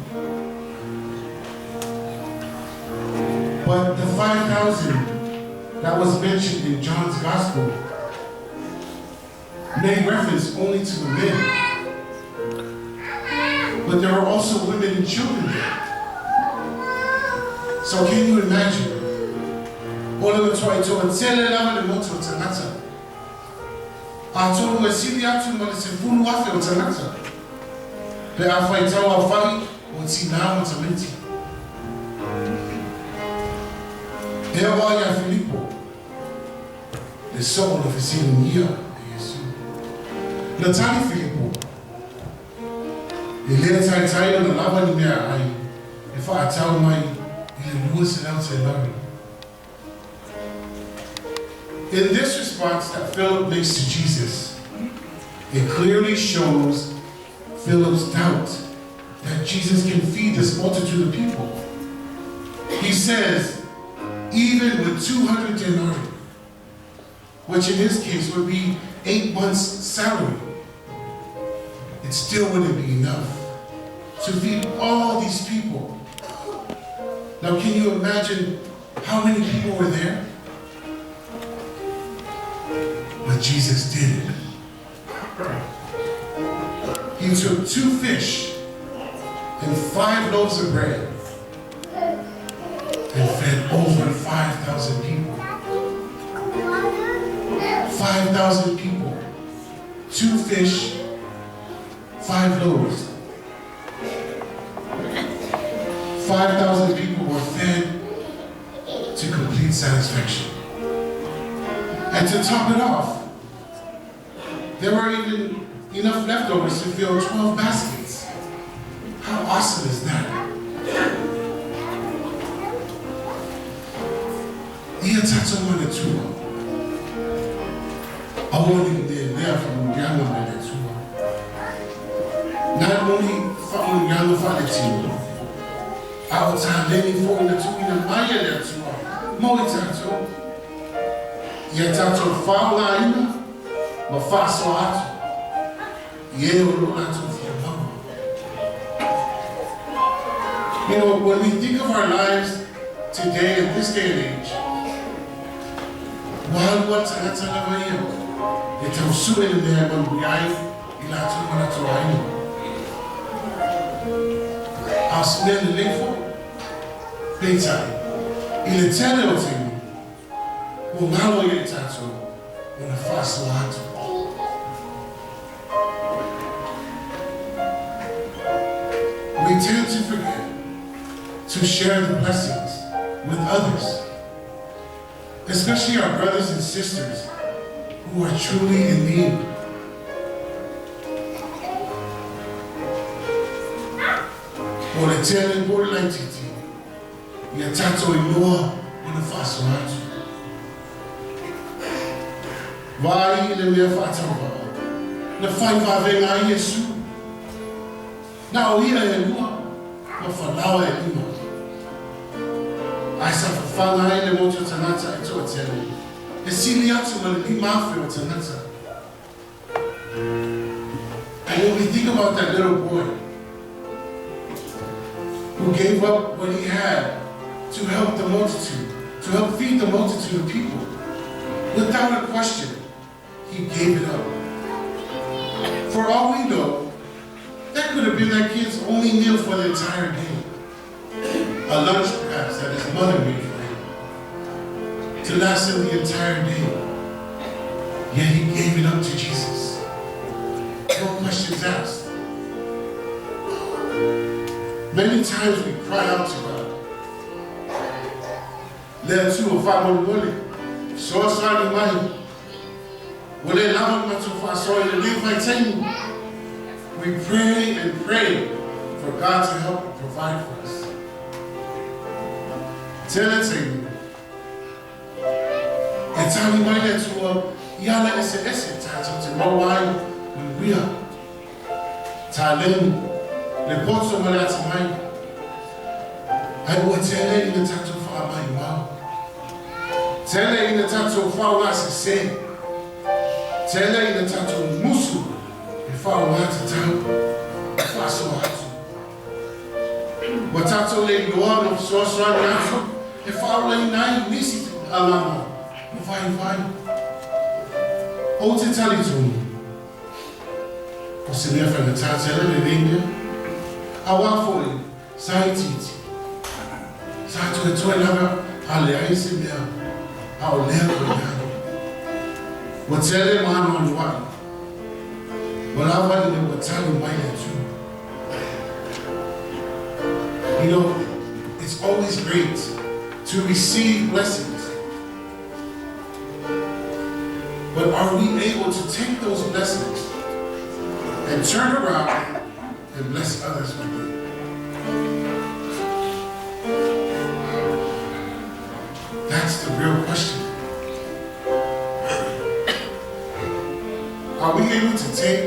But the 5,000 that was mentioned in John's Gospel made reference only to the men. But there were also women and children there. So can you imagine? O le matuai toatele lava le motu o tagata. Atonu e sili atu ma le 10,000 o tagata. Pe a faitau aofai o tinā ma tamaiti. E oo ai ia Filipo, le soo na fesiligia e Iesu. Na tali Filipo, E le taitai ona lava ni meaai e faatau mai i le 200 tenari. In this response that Philip makes to Jesus, it clearly shows Philip's doubt that Jesus can feed this multitude of people. He says, even with 200 denarii, which in his case would be 8 months' salary, it still wouldn't be enough to feed all these people. Now, can you imagine how many people were there? But Jesus did it. He took two fish and five loaves of bread and fed over 5,000 people. 5,000 people. Two fish, five loaves. 5,000 people were fed to complete satisfaction. And to top it off, there were even enough leftovers to fill 12 baskets. How awesome is that? Ia tatou manatua. Aua ne i lelea faamanuiaga mai le Atua. Not only faamanuiaga faaletino, a o taleni foi na tuuina mai e le Atua mo i tatou, ia tatou faaaogaina ma faasoa atu i e o lo o latou fia maua. You know, when we think of our lives today in this day and age, ua alu a le tagata lava ia e tau sue le mea e manuia ai i latou ma latou aiga. A o se mea lelei foi, peitai, i le tele o taimi, ua galo ia i tatou ona faasoa atu. We tend to forget to share the blessings with others, especially our brothers and sisters who are truly in need. O le tele po o le laitiiti, ia tatou iloa ona faasoa atu. Vaai i le mea faatauvaa na fai vavega ai Iesu, na o i'a e lua ma falaoa e lima, ae sa fafaga ai le motu o tagata e toatele, e sili atu ma le 5,000 o tagata. And when we think about that little boy who gave up what he had to help the multitude, to help feed the multitude of people, without a question, he gave it up. For all we know, that could have been that kid's only meal for the entire day. A lunch, perhaps, that his mother made for him, to last him the entire day. Yet he gave it up to Jesus. No questions asked. Many times we cry out to God. Le Atua faamolemole, fesoasoani mai. Ua le lava le matou faasoa i lenei vaitaimi. We pray and pray for God to help and provide for us. Tele taimi, e tali mai le Atua i ala eseese tatou te maua ai manuia, taleni, le poto ma le atamai. Ae ua tele ina tatou faamaumau. Tele ina tatou faaaogasese. Tele ina tatou musu e faaaoga tatau e faasoa atu. Ua tatou le iloa ona fesoasoani atu e faaolaina ai nisi agaga ma vaivai. Ou te talitonu, o se mea faigata tele lenei mea, aua foi sa itiiti, sa toetoe lava a leai se mea a o lea koe i ai. Ua tele maanoanoaʻi, ua lava ina ua tali mai le Atua. You know, it's always great to receive blessings. But are we able to take those blessings and turn around and bless others with them? That's the real question. Are we able to take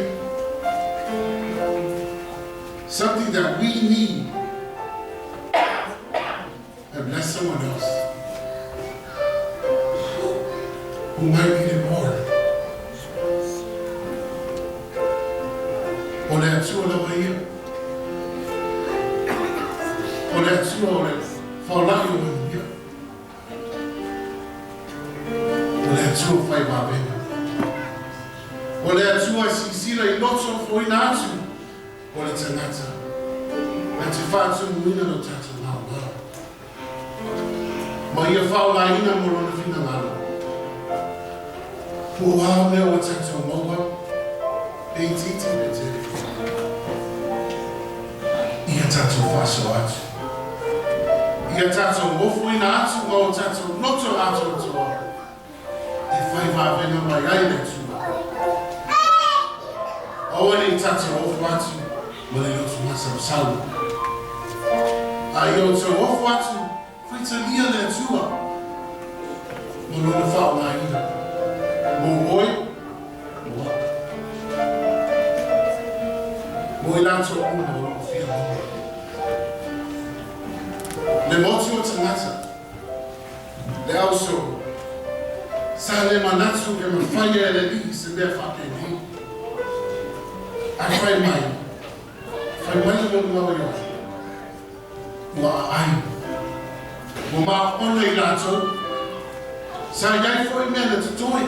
something that we need and bless someone else who might need it more? O le Atua lava ia. O le Atua o le faolai o manuia. O le Atua fai vavega. O le Atua e silasila i loto fofoina atu o le tagata na te faatumuina lo tatou maumau ma ia faaaogaina mo lona finagalo. Po o a mea ua tatou maua, pe itiiti pe tele, ia tatou faasoa atu, ia tatou ofoina atu ma o tatou loto atoatoa e fai vavega mai ai le Atua. Aua ne i tatou ofo atu ma le loto masausau, a ia outou ofo atu faitalia le Atua ma lona faaaogaina mo oe. o au. Mo i latou uma o lo o fia maua. Le motu o tagata, le ausoo, sa le manatu e mafai e le Alii se mea faapenei. Ae fai mai, fai mai le molimau a Ioane, ua aai, ua maona i latou, sa i ai foi mea na totoe.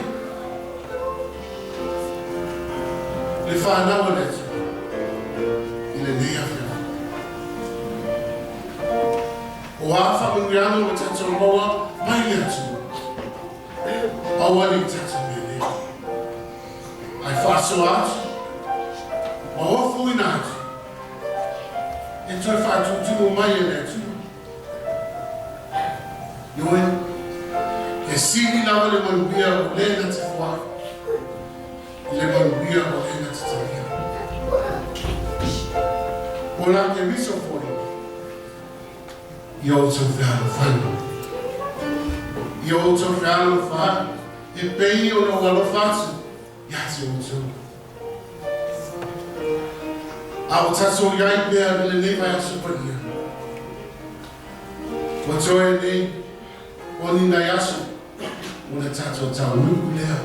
Le fanau a le Atua i lenei afiafi. O a faamanuiaga ua tatou maua mai le Atua, aua ne i tatou mealea, ae faasoa atu ma ofuina atu e toe faatutumu mai e le Atua. Ioe, e sili lava le manuia o le na te foai i le manuia o le na te talia. O la Keriso foi, ia outou fealofani. Ia outou fealofani, e pei ona ou alofa atu ia te outou. A o tatou i ai pea i lenei vaiaso paia. Ua toe nei o ni nai aso ona tatou taunuu lea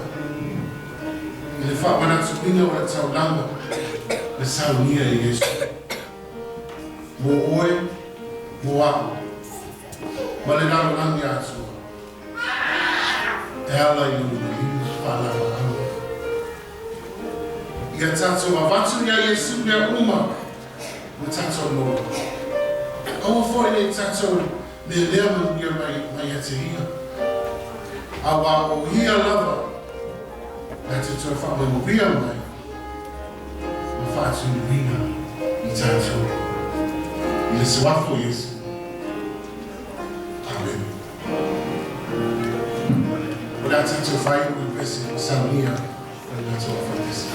i le faamanatuina o le taulaga na saunia e Iesu. Mo oe, mo a'u, ma le lalolagi atoa, e ala i lona maliu faalauaau. Ia tatou avatu iā Iesu mea uma ua tatou maua. Aua foi ne i tatou mealea manuia mai mai ia te ia. Auā o ia lava na te toe faamanuia mai ma faatumuina i tatou. I le Suafa o Iesu. Amene. O le a tatou faaiu i le pese na saunia e le matou Afailesi.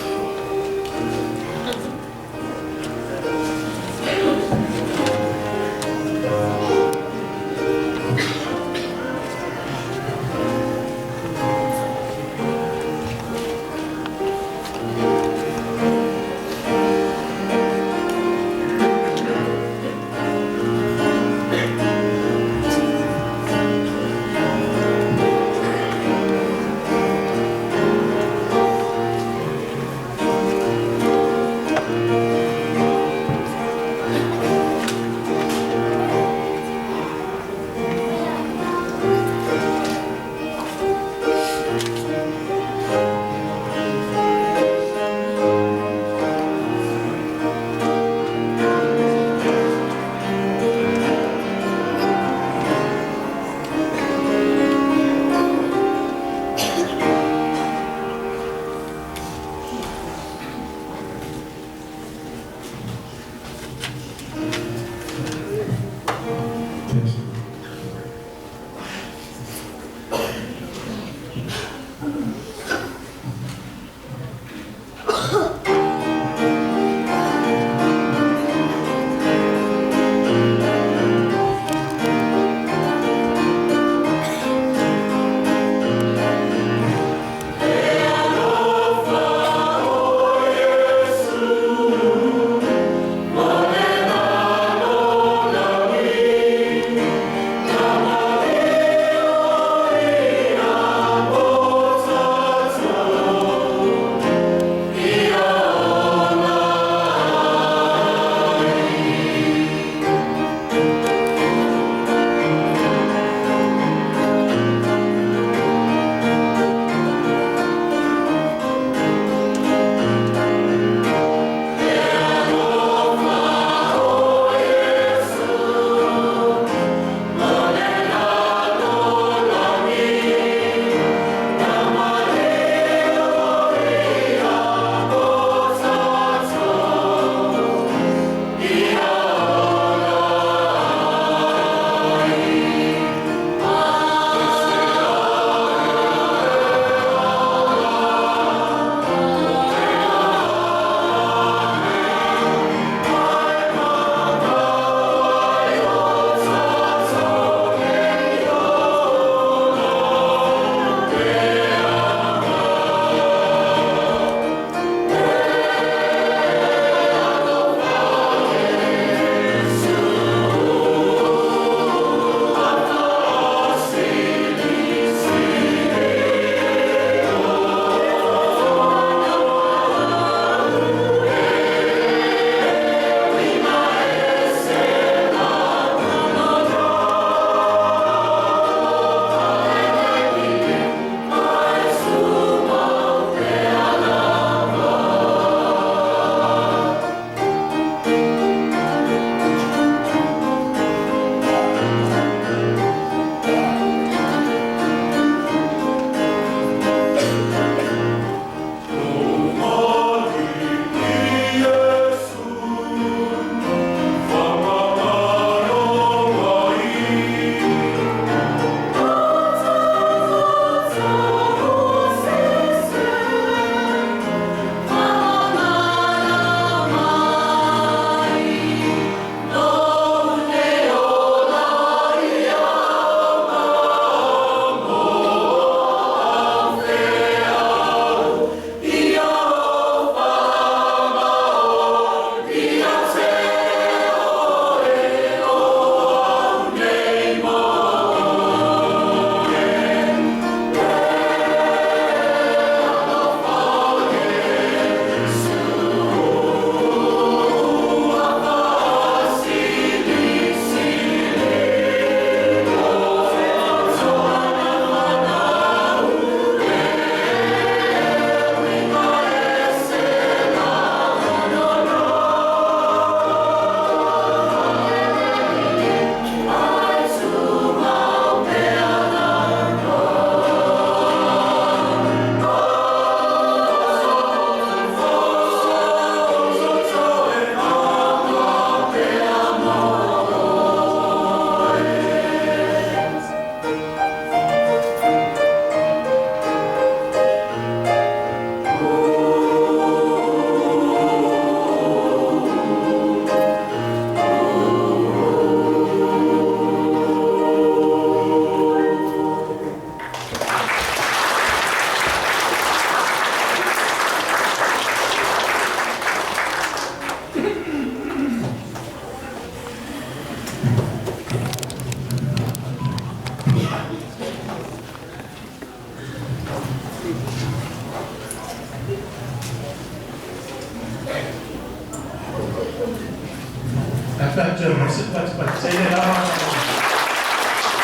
Tele lava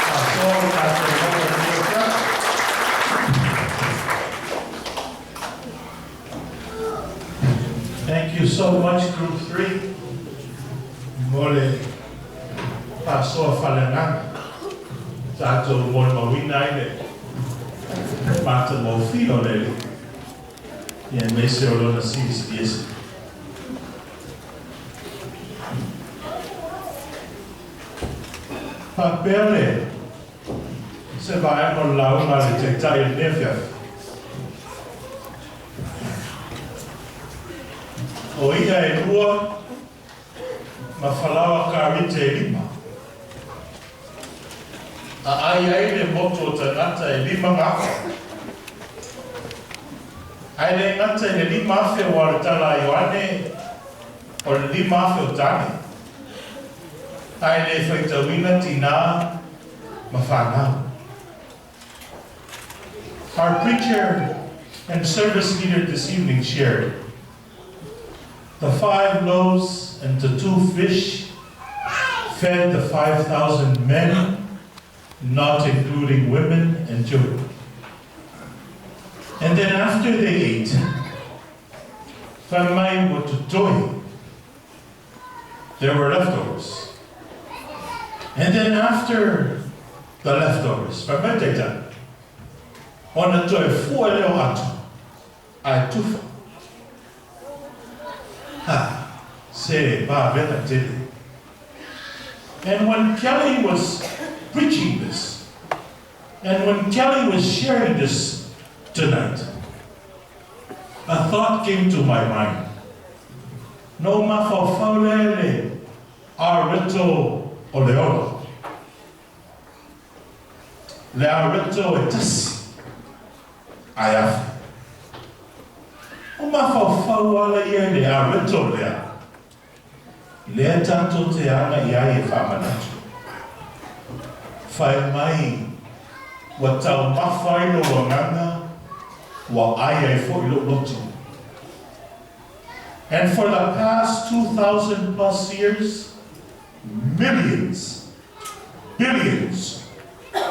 faasoa le tatou maua i lenei afiafi. Thank you so much, Group 3. Mo le faasoa faaleagaga. Tatou molimauina ai le matagofie o le Alii, ia aemaise o Lona silisiliese. Faapea le se vaega o le lauga a le Taitai i lenei afiafi. O i'a e lua ma falaoa karite e lima. Aai ai le motu o tagata e 5,000. Ae le gata i le 5,000 aua o le tala a Ioane o le 5,000 o tane. Ae le faitauina tinā ma fanau. Our preacher and service leader this evening shared the 5 loaves and the 2 fish fed the 5,000 men, not including women and children. And then after they ate, fai mai ua totoe, there were leftovers. And then after the leftovers, fai mai taitai, ona toe fua lea o ato, ae tufa. Ha, se vavega tele. And when Kelly was preaching this, and when Kelly was sharing this tonight, a thought came to my mind. Na ou mafaufau lea i le areto o le ola. Le areto e tasi, ae afe. O mafaufau ala ia i le areto lea, lea tatou te aga i ai e faamanatu. Fai mai ua taumafa ai lou agaga, ua ai ai foi lou loto. And for the past 2,000 plus years, millions, billions,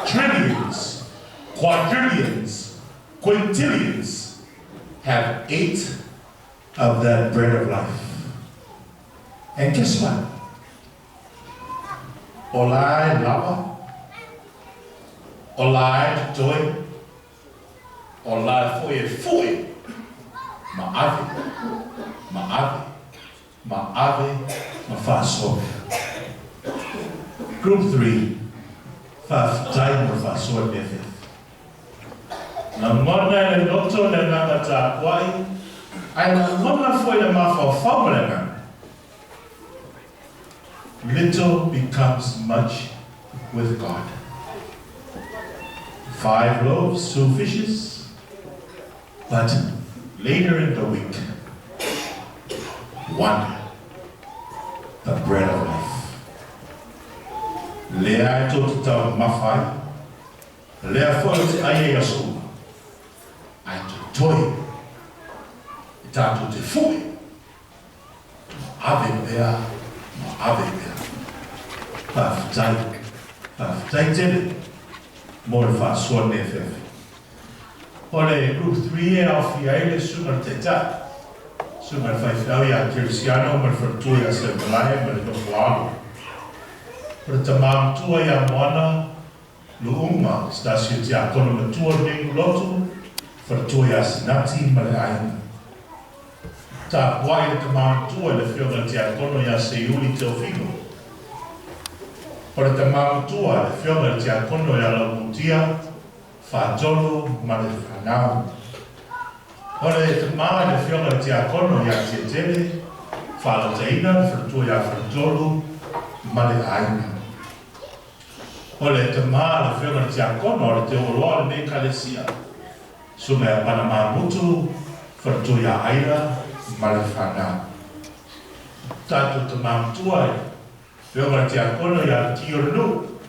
trillions, quadrillions, quintillions have ate of that bread of life. And guess what? O la e lava, o la e totoe, o la e foi e fue, ma ave, ma ave, ma ave, ma faasoa pea. Group 3, faafetai mo le faasoa i le afiafi. Lagona e le loto le agaga tapuai, ae lagona foi le mafaufau ma le agaga. Little becomes much with God. 5 loaves, 2 fishes, but later in the week, 1, the bread of life. Lea e tou te taumafa ai, lea foi ou te ai ai aso uma, ae totoe e tatou te fue, ma ave pea, ma ave pea. Faafetai, faafetai tele mo le faasoa lenei afiafi. O le Group 3 e aofia ai le Susuga i le Taitai, Susuga i le Faifeau ia Kerisiano ma le Faletua ia Seumalae ma le nofo alo. O le tama matua ia Moana Luuga, se tasi o tiakono matua o lenei lotu, Faletua ia Sinati ma le aiga. Tapuai le tama matua i le afioga i le tiakono ia Seiuli Teofilo. O le tama matua le afioga i le tiakono ia Laumutia Faatolu ma le fanau. O le tama i le afioga i le tiakono ia Tietele Faalataina le faletua ia Faletolu ma le aiga. O le tama le afioga i le tiakono o le Teoloa o lenei Ekalesia, Susuga ia Panamamutu, faletua ia Aira ma le fanau. Tatou tama matua i le afioga i le tiakono ia Aliki o le nuu,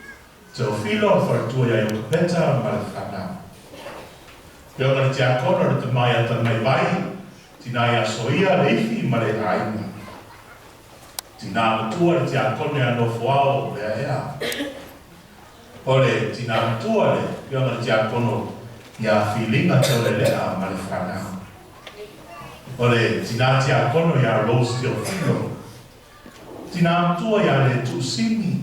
Teofilo, faletua ia Iokapeta ma le fanau. Afioga i le tiakono le tama ia Tamaivai, tina ia Soia, Leifi ma le aiga. Tinā matua le tiakone a Nofoao o Leaea. O le tinā matua le afioga i le tiakono ia Filiga Taulelea ma le fanau. O le tinā tiakono ia Rose Teofilo. Tinā matua ia Letuusimi.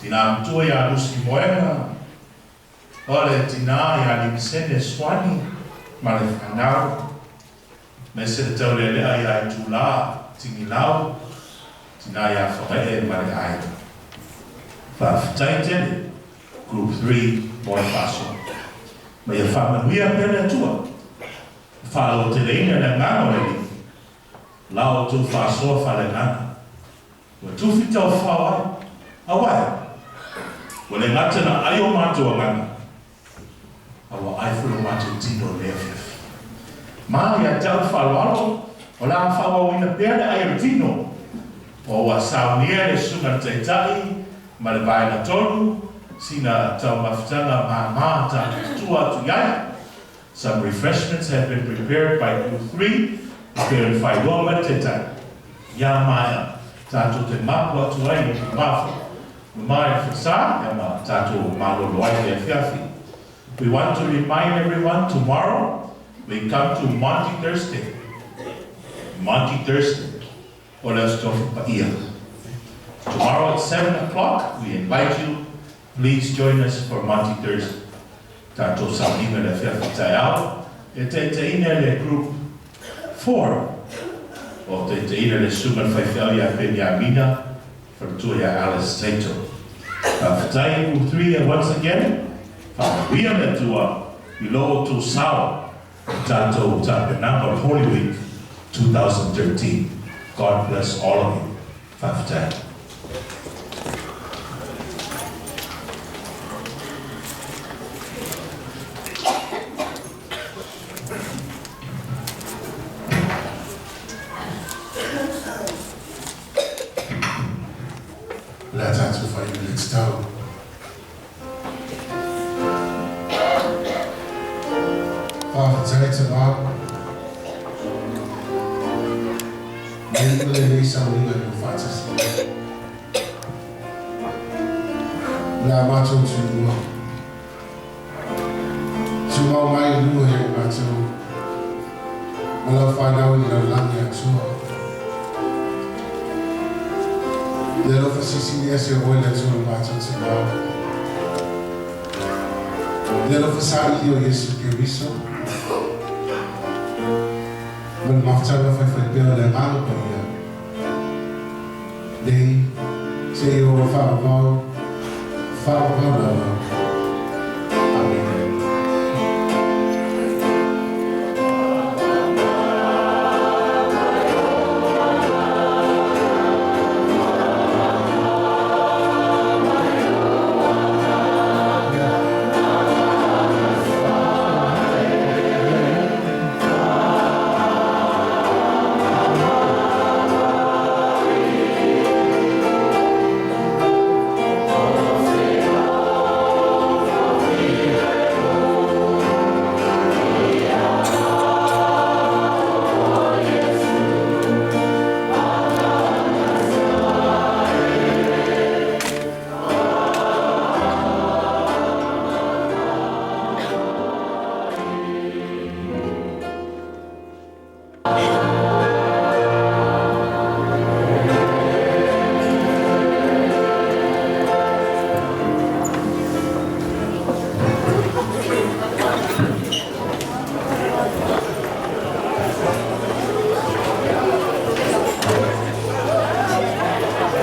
Tinā matua ia Lucy Moega. O le tinā ia Limisene Suani ma le fanau. Aemaise le Taulelea ia Itulā Tigilau, tinā ia Fagae ma le aiga. Faafetai tele Group 3 mo le faasoa. Ma ia faamanuia pea le Atua. Faalauteleina le agaga o le Alii. La outou faasoa faaleagaga. Ua tufi taofao ai. Aua e? Ua le gata na ai o matou agaga, a ua ai foi lo matou tino i lenei afiafi. Ma ia te au le faaaloalo, o le a faaauauina pea le ai o le tino, o ua saunia le Susuga i le Taitai ma le Vaega 3, sina taumafataga māmā tatou te tua atu i ai. Some refreshments have been prepared by Group 3, e pei ona faailoa mai le Taitai. Ia maea, tatou te mapu atu ai i Tumafo, ma mai falesa, ia ma tatou malolo ai le afiafi. We want to remind everyone tomorrow we come to Maundy Thursday. Maundy Thursday, o le Aso Tofi Paia. Tomorrow at 7 o'clock, we invite you, please join us for Maundy Thursday. Tatou sauniga le afiafi taeao, e taitaiina le Group 4, o taitaiina le Susuga i le Faifeau ia Peniamina, faletua ia Alice Taito. Faafetai Group 3 and once again, faamanuia le Atua i lo outou sao i tatou tapenaga o le Holy Week 2013. God bless all of you. Faafetai. O le a tatou faaiu i le tatalo. Faafetai Tamā. Mai i lenei sauniga i lou faatasi mai. O le a matou tuua. Tumau mai i luga ia i matou ma lau fanau i le lalolagi atoa. Le alofa silisili ese o oe le Atua lo matou Tamā. Le alofa saili o Iesu Keriso ma le mafutaga faifaipea o le Agaga Paia, nei seia oo faavavau, faavavau lava. Amene.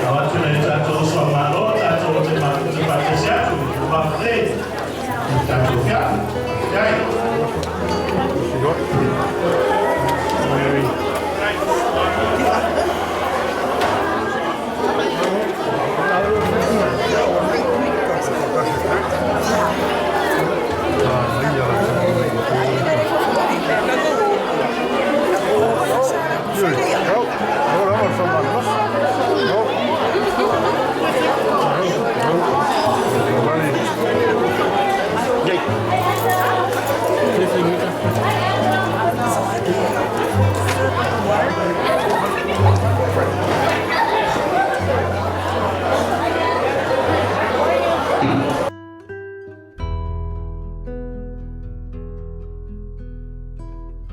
Avatu nai o tatou uso a Malo, tatou te mafuta faatasi atu i le faafetai i le tatou afiafi. Faafetai.